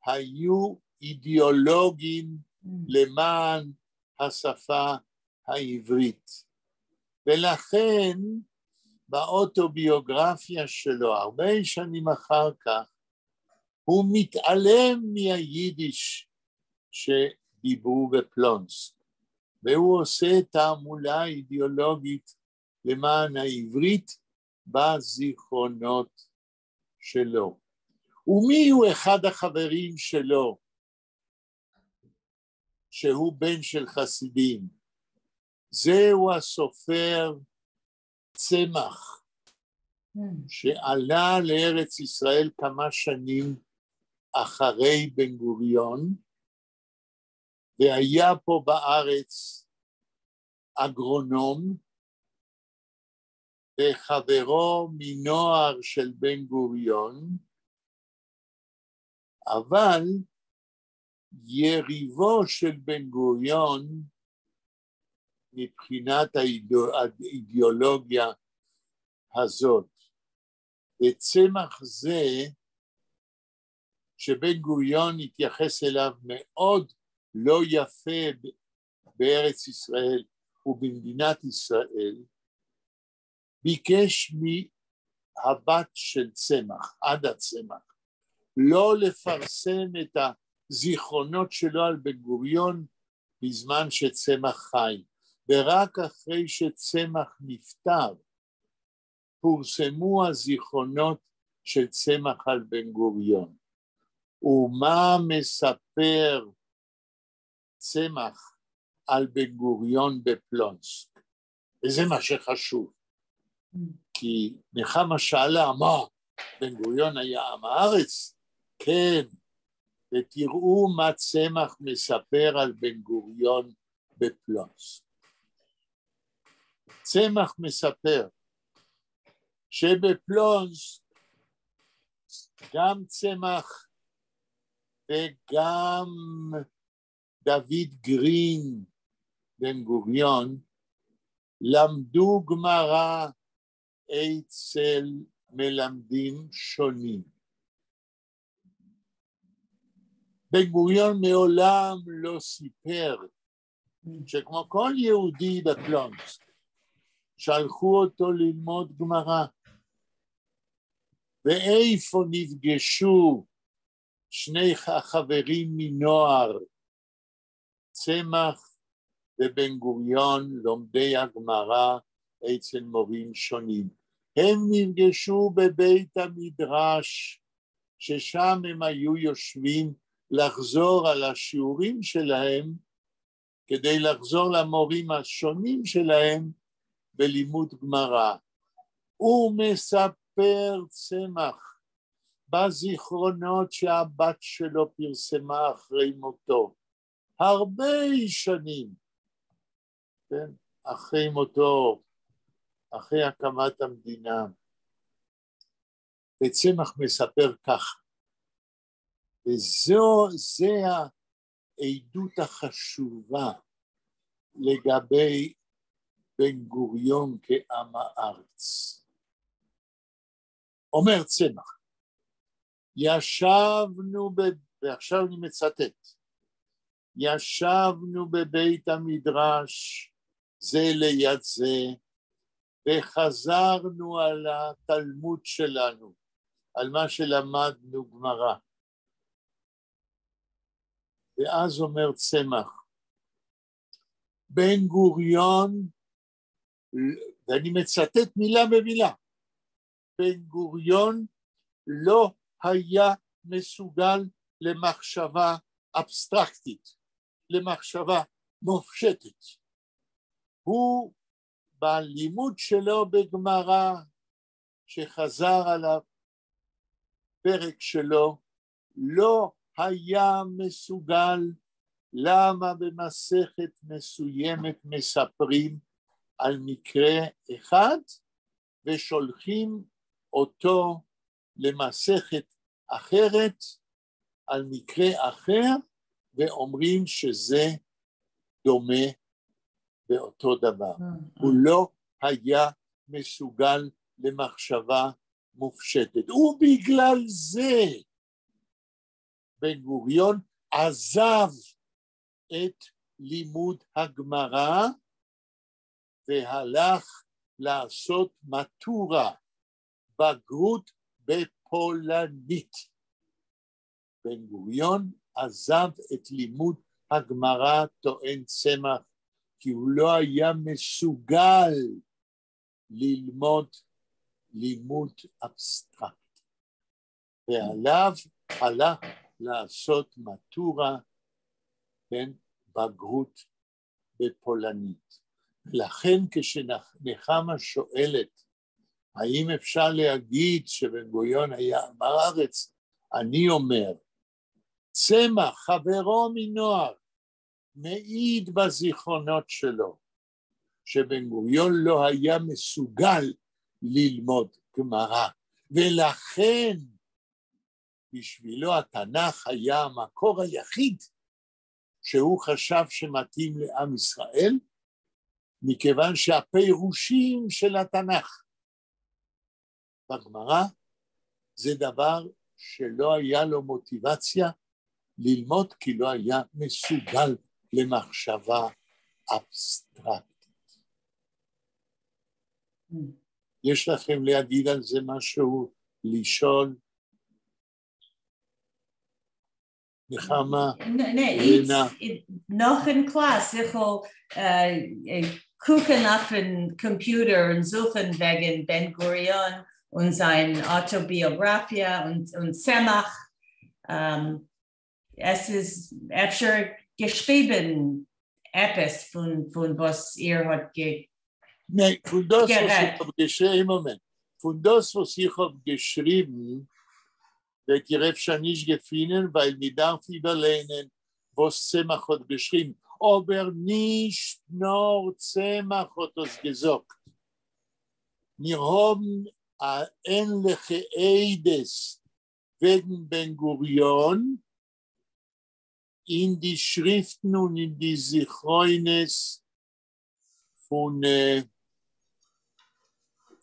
היו אידיאולוגים למען השפה העברית. ולכן באוטוביוגרפיה שלו, הרבה שנים אחר כך, הוא מתעלם מהיידיש שדיברו בפלונסק, והוא עושה תעמולה אידיאולוגית למען העברית בזיכרונות שלו. ומי הוא אחד החברים שלו, שהוא בן של חסידים? זהו הסופר צמח, שעלה לארץ ישראל כמה שנים אחרי בן גוריון, והיה פה בארץ אגרונום, וחברו מנוער של בן גוריון, אבל יריבו של בן גוריון מבחינת האידיאולוגיה הזאת. וצמח זה, שבן גוריון התייחס אליו מאוד לא יפה בארץ ישראל ובמדינת ישראל, ביקש מהבת של צמח, עדה צמח, לא לפרסם את הזיכרונות שלו על בן גוריון בזמן שצמח חי, ורק אחרי שצמח נפטר פורסמו הזיכרונות של צמח על בן גוריון. ומה מספר צמח על בן גוריון בפלונסק? וזה מה שחשוב, כי נחמה שאלה, מה, בן גוריון היה עם הארץ? כן, ותראו מה צמח מספר על בן גוריון בפלונסק. צמח מספר שבפלונסק גם צמח וגם דוד גרין בן גוריון למדו גמרא אצל מלמדים שונים. בן גוריון מעולם לא סיפר שכמו כל יהודי בפלונסק שלחו אותו ללמוד גמרא. ואיפה נפגשו שני החברים מנוער, צמח ובן גוריון, לומדי הגמרא אצל מורים שונים? הם נפגשו בבית המדרש, ששם הם היו יושבים לחזור על השיעורים שלהם, כדי לחזור למורים השונים שלהם בלימוד גמרא. הוא מספר צמח בזיכרונות שהבת שלו פרסמה אחרי מותו, הרבה שנים, כן? אחרי מותו, אחרי הקמת המדינה. וצמח מספר כך, וזו, זה העדות החשובה לגבי בן גוריון כעם הארץ. אומר צמח, ישבנו, ועכשיו אני מצטט, ישבנו בבית המדרש זה ליד זה, וחזרנו על התלמוד שלנו, על מה שלמדנו גמרא. ואז אומר צמח, בן גוריון, ואני מצטט מילה במילה, בן גוריון לא היה מסוגל למחשבה אבסטרקטית, למחשבה מופשטת. הוא בלימוד שלו בגמרא, שחזר על הפרק שלו, לא היה מסוגל למה במסכת מסוימת מספרים על מקרה אחד ושולחים אותו למסכת אחרת על מקרה אחר ואומרים שזה דומה באותו דבר. הוא לא היה מסוגל למחשבה מופשטת, ובגלל זה בן גוריון עזב את לימוד הגמרא והלך לעשות מטורה, בגרות בפולנית. בן גוריון עזב את לימוד הגמרא, טוען צמח, כי הוא לא היה מסוגל ללמוד לימוד אבסטרקט. ועליו הלך לעשות מטורה, כן, בגרות בפולנית. לכן כשנחמה שואלת האם אפשר להגיד שבן גוריון היה עם הארץ, אני אומר, צמח, חברו מנוער, מעיד בזיכרונות שלו שבן גוריון לא היה מסוגל ללמוד גמרא, ולכן בשבילו התנ"ך היה המקור היחיד שהוא חשב שמתאים לעם ישראל, מכיוון שהפירושים של התנ"ך בגמרא זה דבר שלא היה לו מוטיבציה ללמוד, כי לא היה מסוגל למחשבה אבסטרקטית. יש לכם להגיד על זה משהו, לשאול? נחמה, רינה? נאָך אין קלאַס, איך וועל קוקן אויפֿן קאָמפּיוטער און זוכן וועגן בן גוריון און זײַן אויטאָביאָגראַפֿיע און צמח. עס איז אפֿשר געשריבן עפּעס פֿון וואָס איר האָט ניין, פֿון דאָס וואָס איך האָב געשריבן, מאָמענט, פֿון דאָס וואָס איך האָב געשריבן, וועט איר אפֿשר נישט געפֿינען, ווײַל מע דאַרף איבערלייענען, וואָס צמח האָט געשריבן. אָבער נישט נאָר צמח האָט דאָס געזאָגט. מיר האָבן אַ ענלעכע עדות וועגן בן-גוריון אין די שריפֿטן און אין די זכרונות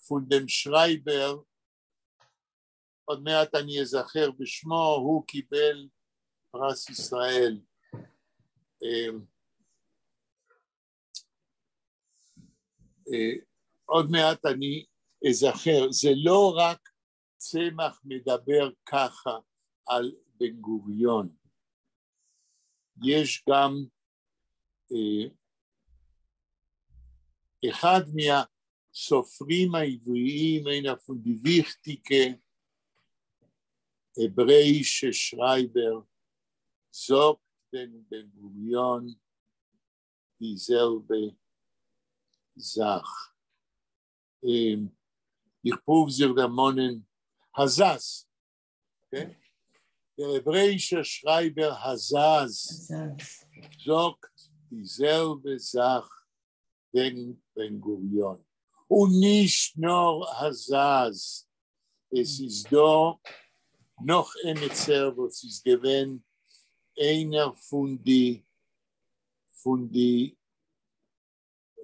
פֿון דעם שרײַבער, עוד מעט אני אזכר בשמו, הוא קיבל פרס ישראל. עוד מעט אני אזכר, זה לא רק צמח מדבר ככה על בן גוריון, יש גם אחד מהסופרים העבריים, איינער פֿון די וויכטיקע העברעיִשע שרײַבער, זאָגט וועגן בן גוריון די זעלבע זאַך. איך פּרוּוו זיך דערמאָנען, הזז, כן? דער העברעיִשער שרײַבער הזז זאָגט די זעלבע זאַך וועגן בן גוריון. און נישט נאָר הזז, עס איז דאָ נאָך עמעצער וואָס איז געווען איינער פֿון די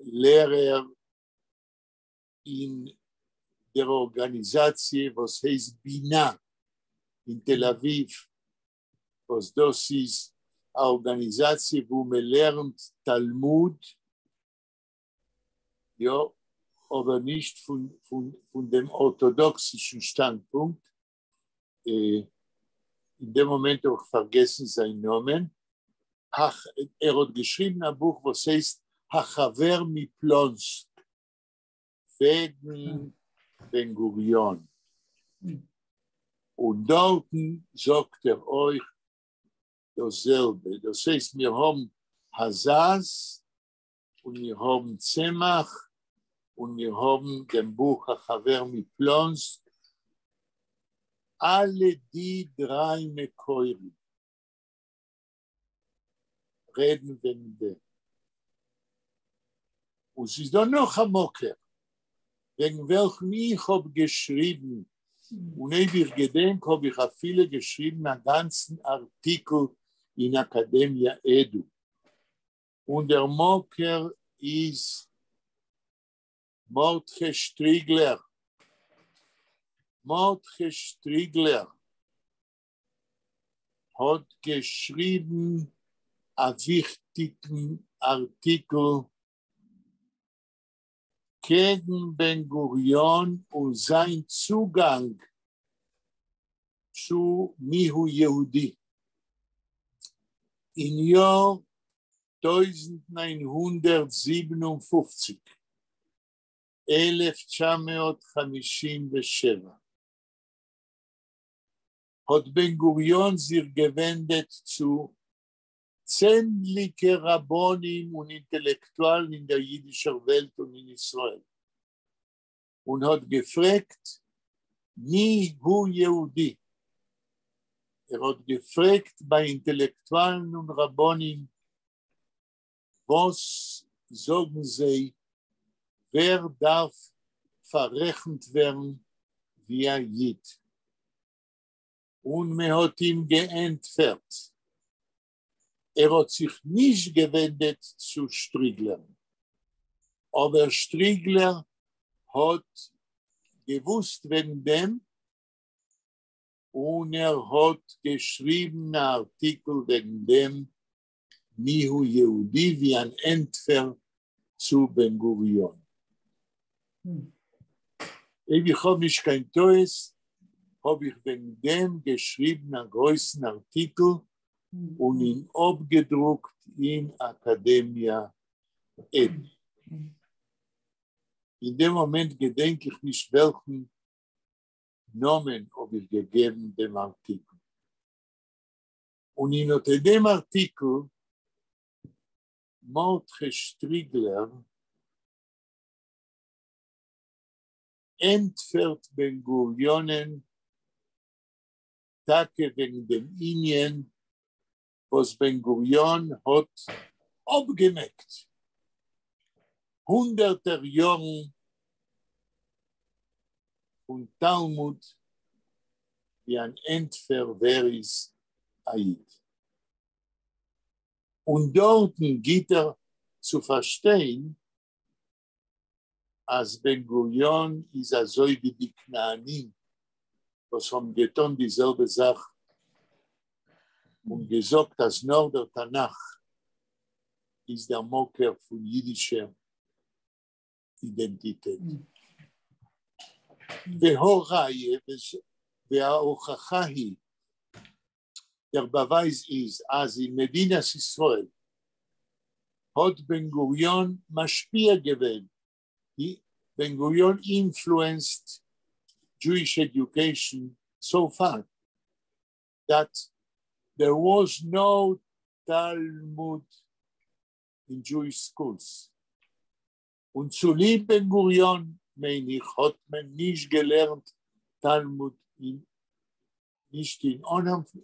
לערער אין דער אָרגאַניזאַציע וואָס הייסט בינה אין תל אביב, וואָס דאָס איז אַ אָרגאַניזאַציע וווּ מע לערנט תלמוד, יאָ, אָבער נישט פֿון דעם אָרטאָדאָקסישן שטאַנדפּונקט. אין דעם מאָמענט האָב איך פֿאַרגעסן זײַן נאָמען. ער האָט געשריבן אַ בוך, וואָס הייסט החבר מפּלונסק, וועגן בן גוריון. און דאָרטן זאָגט ער אויך דאָס זעלבע. דאָס הייסט, מיר האָבן הזז און מיר האָבן צמח און מיר האָבן דעם בוך החבר מפּלונסק. אַלע די דרײַ מקורים רעדן וועגן דעם. און ס'איז דאָ נאָך אַ מקור, וועגן וועלכן איך האָב געשריבן, און אויב איך געדענק, האָב איך אַפֿילו געשריבן אַ גאַנצן אַרטיקל אין אַקאַדעמיע עדו. און דער מקור איז מרדכי שטריגלער. מרדכי שטריגלער. האָט געשריבן אַ וויכטיקן אַרטיקל קעגן בן-גוריון און זײַן צוגאַנג צו מיהו יהודי. אין יאָר 1957, 1957, האָט בן-גוריון זיך געווענדעט צו צענדליקע רבנים און אינטעלעקטואַלן אין דער ייִדישער וועלט און אין ישׂראל און האָט געפֿרעגט מי הוא יהודי? ער האָט געפֿרעגט בײַ אינטעלעקטואַלן און רבנים, וואָס זאָגן זיי, ווער דאַרף פֿאַררעכנט ווערן ווי אַ ייִד? און מע האָט אים געענטפֿערט. ער האָט זיך נישט געווענדעט צו שטריגלער, אָבער שטריגלער האָט געוווּסט וועגן דעם און ער האָט געשריבן אַן אַרטיקל וועגן דעם מיהו יהודי ווי אַן ענטפֿער צו בן-גוריון. אויב איך האָב נישט קיין טעות, האָב איך וועגן דעם געשריבן אַ גרויסן אַרטיקל און אים אָפּגעדרוקט אין אַקאַדעמיע עדן. אין דעם מאָמענט געדענק איך נישט וועלכן נאָמען האָב איך געגעבן דעם אַרטיקל. און אין אָט דעם אַרטיקל מרדכי שטריגלער ענטפֿערט בן-גוריונען טאַקע וועגן דעם ענין, וואָס בן-גוריון האָט אָפּגעמעקט הונדערטער יאָרן פֿון תּלמוד ווי אַן ענטפֿער ווער איז אַ ייִד. און דאָרטן גיט ער צו פֿאַרשטיין, אַז בן-גוריון איז אַזוי ווי די כּנענים, וואָס האָבן געטאָן די זעלבע זאַך און געזאָגט, אַז נאָר דער תּנך איז דער מקור פֿון ייִדישער אידענטיטעט. והא ראיה, וההוכחה היא, דער באַווײַז איז, אַז אין מדינת ישראל האָט בן-גוריון משפּיע געווען, בן גוריון influenced Jewish education so far that there was no Talmud in Jewish schools. און צוליב בן גוריון, מיין איך, האָט מען נישט געלערנט תלמוד אין, נישט אין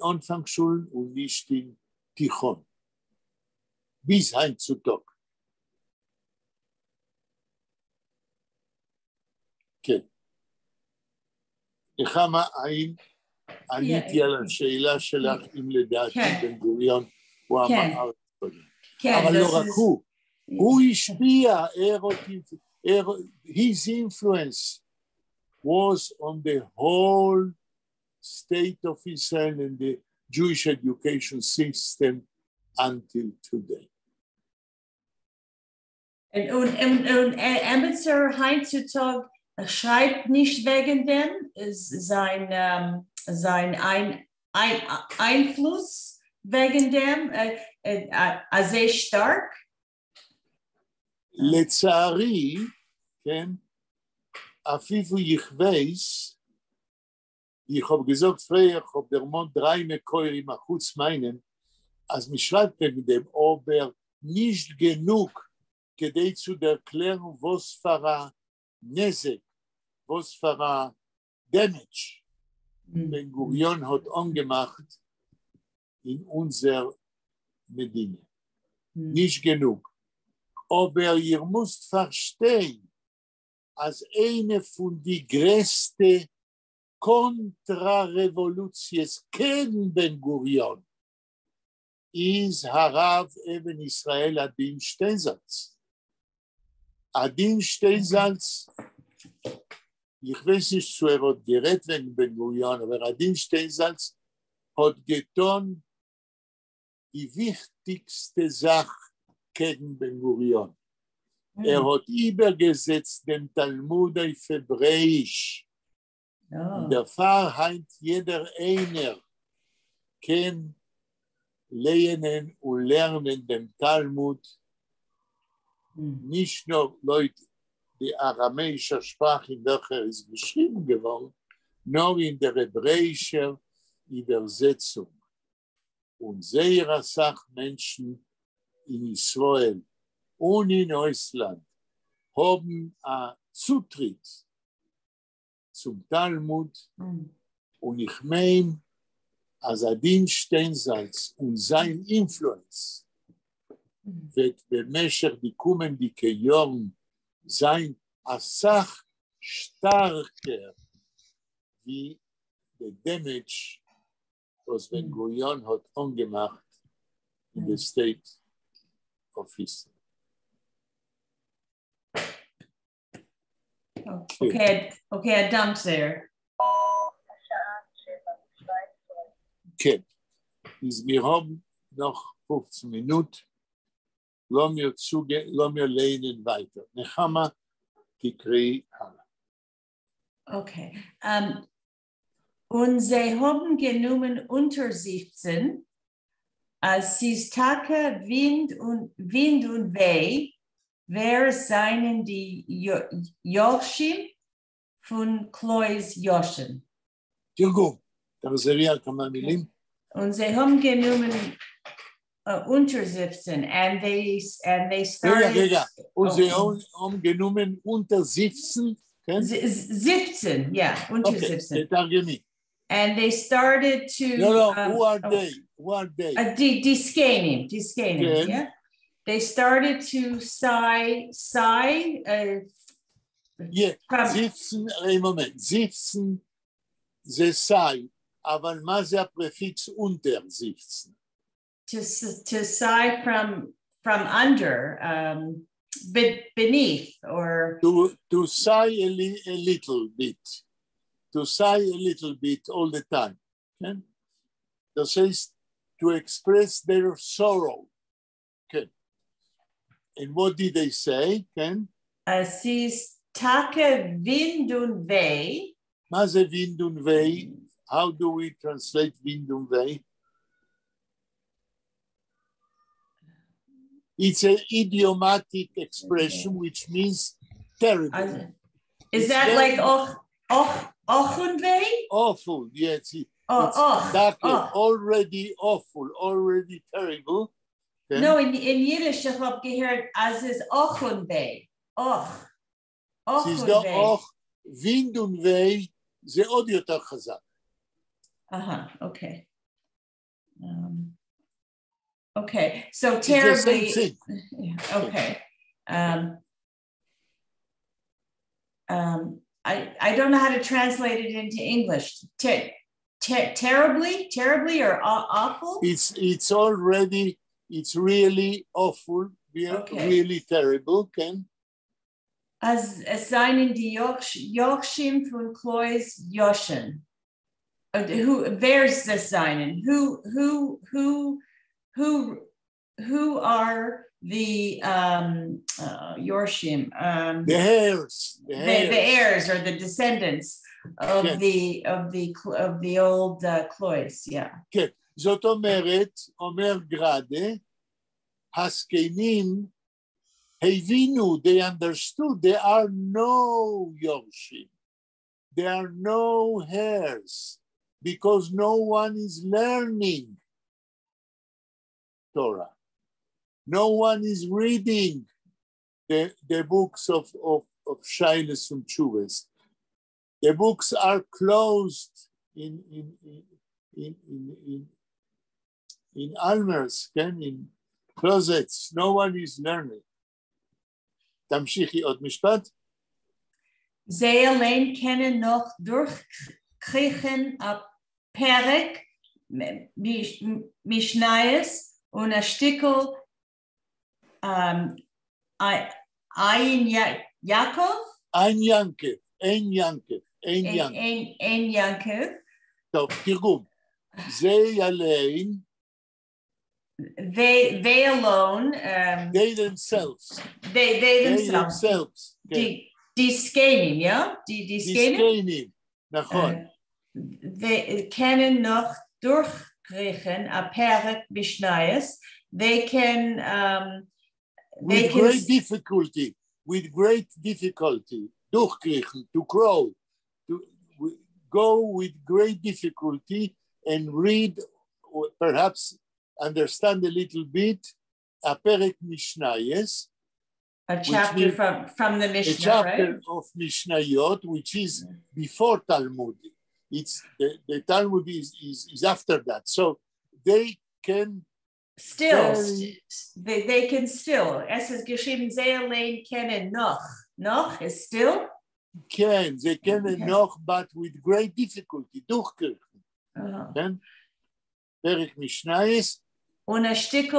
אָנפֿאַנגשולן און נישט אין תּיכון. ביז הײַנט צו טאָג. כן. נחמה, האם עניתי על השאלה שלך, אם לדעתי בן גוריון הוא עם הארץ קודם. אבל לא רק הוא, הוא השפיע, his influence was on the whole state of Israel and the Jewish education system until today. און עמעצער הײַנט צו טאָג שרײַבט נישט וועגן דעם, זײַן, זײַן אײַנפֿלוס וועגן דעם אַזוי שטאַרק? לצערי, כן, אַפֿילו איך ווייס, איך האָב געזאָגט פֿריִער, איך האָב דערמאָנט דרײַ מקורים אַחוץ מײַנעם, אַז מע שרײַבט וועגן דעם, אָבער נישט גענוג, כּדי צו דערקלערן, וואָס פֿאַר אַ נזק, וואָס פֿאַר אַ damage בן גוריון האָט אָנגעמאַכט אין אונדזער מדינה. נישט גענוג. אָבער איר מוזט פֿאַרשטיין, אַז איינע פֿון די גרעסטע קאָנטראַרעוואָלוציעס קעגן בן גוריון איז הרבֿ אבן ישראל עדין שטיינזאַלץ. עדין שטיינזאַלץ, איך ווייס נישט, צי ער האָט גערעדט וועגן בן גוריון, אָבער עדין שטיינזאַלץ האָט געטאָן די וויכטיקסטע זאַך קעגן בן-גוריון. ער האָט איבערגעזעצט דעם תלמוד אויף העברעיִש, און דערפֿאַר הײַנט יעדער איינער קען לייענען און לערנען דעם תלמוד נישט נאָר לויט די אַראַמעישער שפּראַך, אין וועלכער איז געשריבן געוואָרן, נאָר אין דער העברעיִשער איבערזעצונג. און זייער אַ סך מענטשן אין ישראל און אין אויסלאַנד האָבן אַ צוטריט צום תלמוד, און איך מיין, אַז עדין שטיינזאַלץ און זײַן influence וועט במשך די קומענדיקע יאָרן זײַן אַ סך שטאַרקער ווי the damage וואָס בן גוריון האָט אָנגעמאַכט אין the state of Israel. Okay, אַ דאַנק זייער. כן, איז מיר האָבן נאָך 15 מינוט. לאָמיר צוגע, לאָמיר לייענען ווײַטער. נחמה, תקראי הלאה. Okay. און זיי האָבן גענומען אונטערזיפֿצן, אַז ס'איז טאַקע ווינד און וויי, ווער זײַנען די יורשים פֿון קלויז יאָשען? תרגום, תחזרי על כמה מילים. און זיי האָבן גענומען אונטערזיפֿצן and they started. רגע, רגע, און זיי האָבן גענומען אונטערזיפֿצן, כן? זיפֿצן, yeah, אונטערזיפֿצן. Okay, תתרגמי. And they started to... No, who are they? Who are they? די זקנים, די זקנים, yeah? They started to sigh Yeah, from... זיפֿצן, moment, זיפֿצן זה sigh, אבל מה זה ה prefix אונטער זיפֿצן? To sigh from under, beneath, or... To sigh a little bit. To sigh a little bit all the time. כן? דאָס הייסט, to express their sorrow. כן. And what did they say? כן? ס'איז טאַקע ווינד און וויי. מה זה ווינד און וויי? How do we translate ווינד און וויי? It's an idiomatic expression which means terrible. Is It's that very like och, och, och און וויי? Awful, yes. Oh, It's och, טאַקע, och. Already awful, already terrible. כן? No, in Yiddish, איך האָב געהערט, אַז ס'איז אָך און וויי. אָך. אָך ס'איז און דאָ וויי. אָך, ווינד און וויי, זה עוד יותר חזק. אהה, okay. Okay, so It's the same terribly, thing. Yeah, okay. I don't know how to translate it into English. Terribly, terribly or awful? It's really awful, really terrible, כן? אַז עס זײַנען די יורשים פֿון קלויז יאָשען. Who, ווער עס זײַנען? Who are the יורשים? The heirs. The The heirs. heirs or the descendants of the old Klois, yeah. כן, זאת אומרת, אומר גראדה, הזקנים הבינו, they understood, there are no יורשים, there are no heirs, because no one is learning Torah. No one is reading the books of שאלות and תשובות. The books are closed in אלמערס, כן? In closets. No one is learning. תמשיכי עוד משפט. זיי אַליין קענען נאָך דורכקריכן אַ פרק משניות און אַ שטיקל עין יעקב? עין יעקב, עין יעקב, עין יעקב. עין יעקב. טוב, תרגום. זיי אַליין They alone, They themselves. They They themselves. themselves, כן. די זקנים, yeah? די זקנים? זקנים, נכון. They קענען נאָך דורכקריכן אַ פרק משניות. They With can great difficulty, with great difficulty, דורכקריכן, to crawl, to go with great difficulty and read, or perhaps understand a little bit, a פרק משניות, A chapter means from the a Mishnah, chapter right? of משניות, which is before Talmud. The Talmud is after that. So they can Still, very they can still. עס איז געשריבן, זיי אַליין קענען נאָך. נאָך is still? כן, they can נאָך, but with great difficulty, דורכקריכן. כן? פרק משניות. און אַ שטיקל,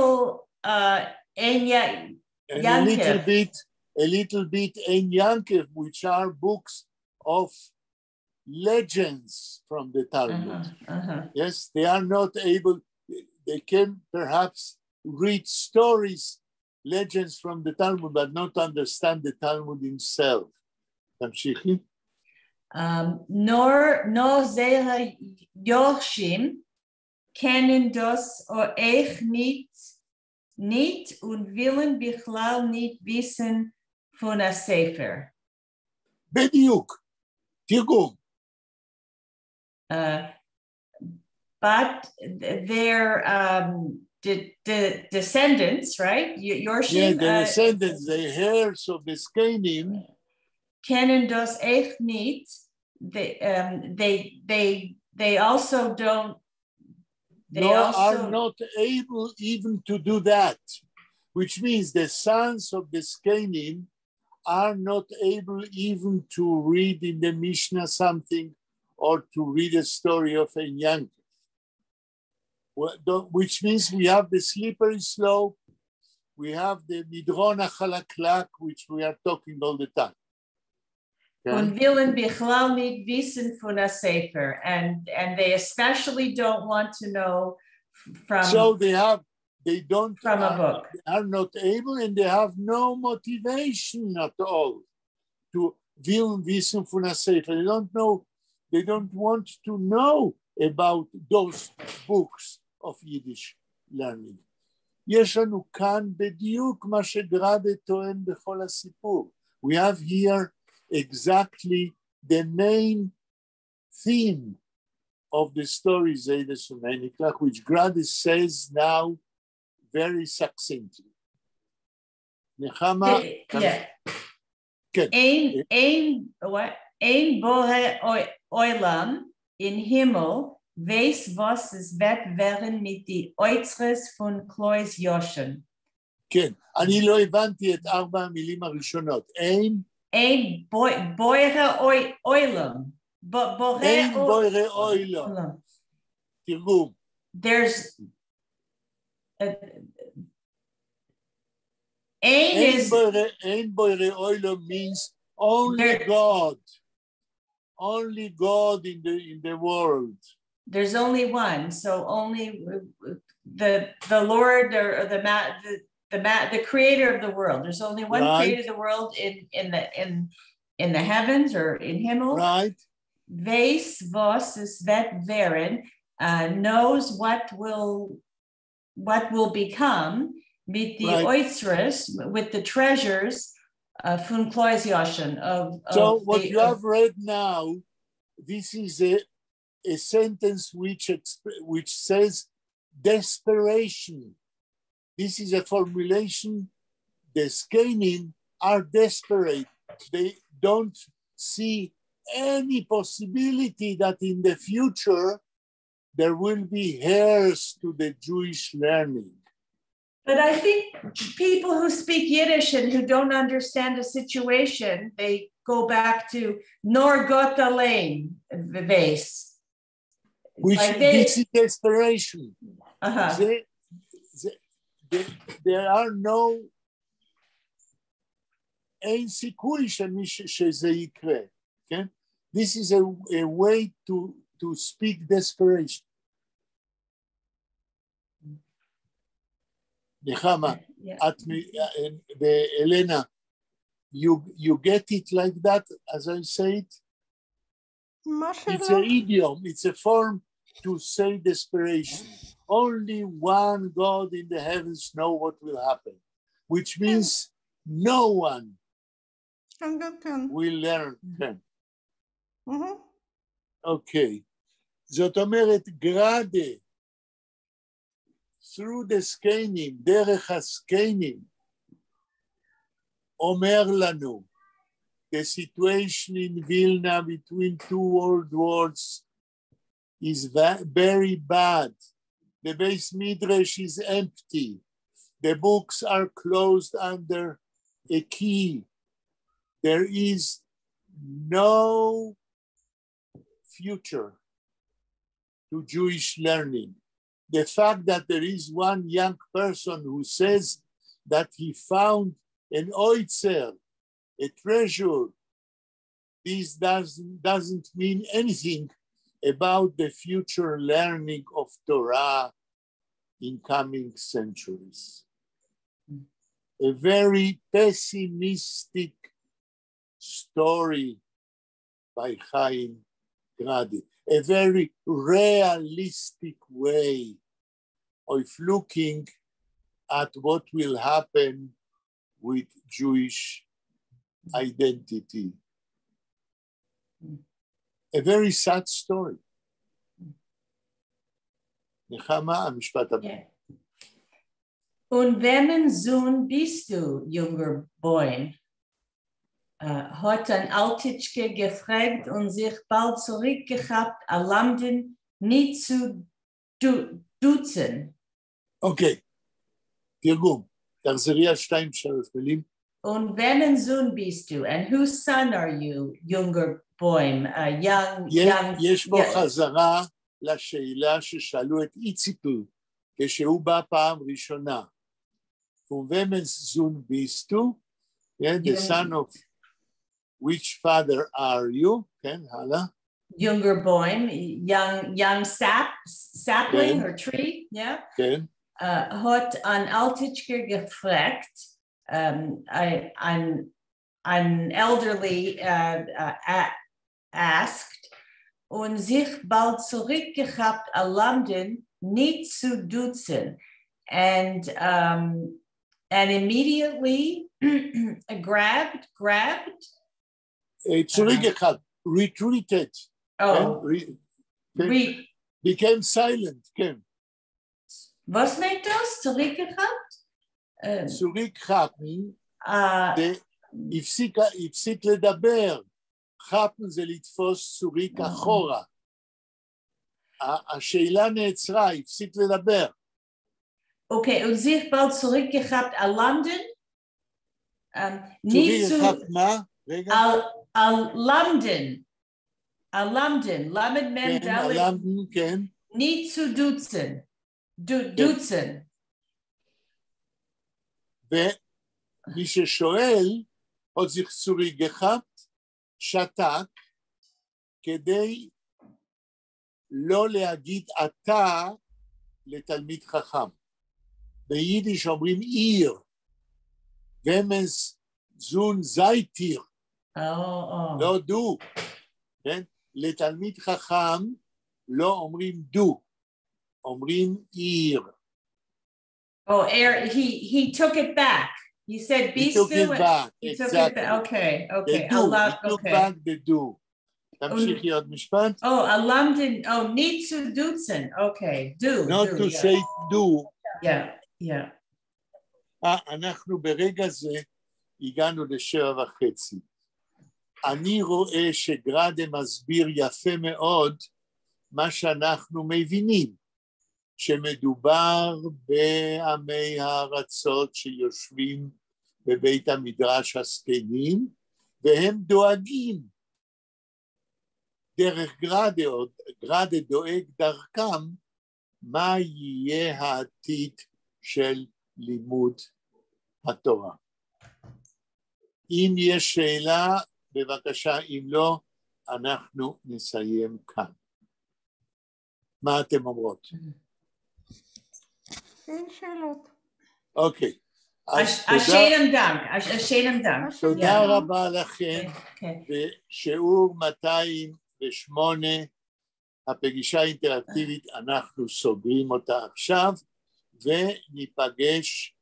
עין And a little יעקב. bit, a little bit עין יעקב, which are books of legends from the Talmud. Yes, they are not able, they can perhaps read stories, legends from the Talmud, but not understand the Talmud himself. תמשיכי. נאָר זייערע יורשים קענען דאָס אויך ניט און ווילן בכלל ניט וויסן פֿון אַ ספר. בדיוק, תרגום. But their descendants, right? יורשים, Yeah, the descendants, the heirs of the זקנים. קענען דאָס אויך ניט. They also don't. They No, also are not able even to do that, which means the sons of the זקנים are not able even to read in the Mishnah something or to read a story of a Yankov. Which means we have the slippery slope, we have the מדרון החלקלק, which we are talking all the time. און ווילן בכלל ניט וויסן פֿון אַ ספר, and they especially don't want to know from So they have, they don't from a book. are not able, and they have no motivation at all to ווילן וויסן פֿון אַ ספר. They don't know, they don't want to know about those books of Yiddish learning. יש לנו כאן בדיוק מה שגראדה טוען בכל הסיפור. We have here exactly the main theme of the story זיידעס און אייניקלעך, which Grade says now very succinctly. נחמה, Yeah. כן. אין, what? אין בורא עולם אין הימל, ווייס וואָס עס וועט ווערן מיט די אוצרות פֿון קלויז ישן. כן, אני לא הבנתי את ארבע המילים הראשונות. אין אין בורא עולם. בורא אין בורא עולם. עולם. תרגום. There's אין אין is אין בורא עולם means only There God. Only God in the world. There's only one, so only the Lord or the creator of the world. There's only one creator of the world in the heavens or in הימל. ווייס וואָס עס וועט ווערן, knows what will become מיט די אוצרות, with the treasures פֿון קלויז ישן of So what the, you have read now, this is a sentence which says desperation. This is a formulation. The זקנים are desperate. They don't see any possibility that in the future there will be heirs to the Jewish learning. But I think people who speak Yiddish and who don't understand the situation, they go back to נאָר גאָט אַליין ווייס. Which Like they this is desperation. There are no אין סיכוי שזה יקרה, כן? This is a way to speak desperation. נחמה, Yeah. את, ואלנה, you get it like that, as I say it? מה It's השאלה? an idiom, it's a form to say desperation. Only one God in the heavens know what will happen, which means no one כן, כן, כן. will learn. כן, מהמם. אוקיי. זאת אומרת, גראדה, through the זקנים, דרך הזקנים, אומר לנו, the situation in Vilna between two world wars is very bad. The בית מדרש is empty. The books are closed under a key. There is no future to Jewish learning. The fact that there is one young person who says that he found an אוצר, a treasure, this doesn't mean anything about the future learning of Torah in coming centuries. A very pessimistic story by Chaim Grade, a very realistic way of looking at what will happen with Jewish identity. A very sad story. נחמה, המשפט הבא. Yeah. און וועמענס זון ביסטו, יונגער בוים? האָט אַן אַלטיטשקע געפֿרעגט און זיך באַלד צוריקגעכאַפּט, אַ למדן ניט צו דוצן. אוקיי, תרגום. תחזרי על שתיים שלוש מילים. און וועמענס זון ביסטו? And whose son are you, יונגער בוים? Young, young. יש בו חזרה לשאלה ששאלו את איציקל כשהוא בא פעם ראשונה. וועמענס זון ביסטו? Yeah, the son of which father are you? כן, הלאה. יונגער בוים, young sapling or tree, yeah? כן. האָט אַן אַלטיטשקע געפֿרעגט, an elderly asked, און זיך באַלד צוריקגעכאַפּט אַ למדן ניט צו דוצן. And immediately grabbed. צוריקגעכאַפּט, retreated. Oh. Became silent, כן. וואָס מיינט דאָס? צוריקגעכאַפּט? צוריקכאַפּן, הפסיק לדבר. כאַפּן זה לתפוס צוריק אחורה. השאלה נעצרה, הפסיק לדבר. אוקיי, און זיך באַלד צוריקגעכאַפּט אַ למדן? צוריקגעכאַפּט מה? רגע. אַ למדן. אַ למדן, למד מם כן, אַ למדן, כן. ניט צו דוצן. דוצן. ומי ששואל, האָט זיך צוריקגעכאַפּט, שתק, כדי לא להגיד אתה לתלמיד חכם. ביידיש אומרים איר, וועמענס זון זײַט איר, לא דו, כן? לתלמיד חכם לא אומרים דו, אומרים איר. Oh, he took it back. He said, He took it back, He took it exactly. back. Okay. The דו, he took back the דו. תמשיכי עוד משפט. Oh, אַ למדן, oh, ניט צו דוצן. Okay, דו. Not דו, to yeah. say דו. Yeah. אנחנו ברגע זה הגענו ל-7:30. אני רואה שגראדה מסביר יפה מאוד מה שאנחנו מבינים, שמדובר בעמי הארצות שיושבים בבית המדרש הזקנים, והם דואגים. דרך גראדה, גראדה דואג דרכם, מה יהיה העתיד של לימוד התורה. אם יש שאלה, בבקשה, אם לא, אנחנו נסיים כאן. מה אתם אומרות? אין שאלות. אוקיי. אז אַ תודה, שיינעם דאַנק, אַ שיינעם דאַנק. תודה יאָ. רבה לכם. Okay. בשיעור 208, הפגישה האינטראקטיבית, אנחנו סוגרים אותה עכשיו, וניפגש.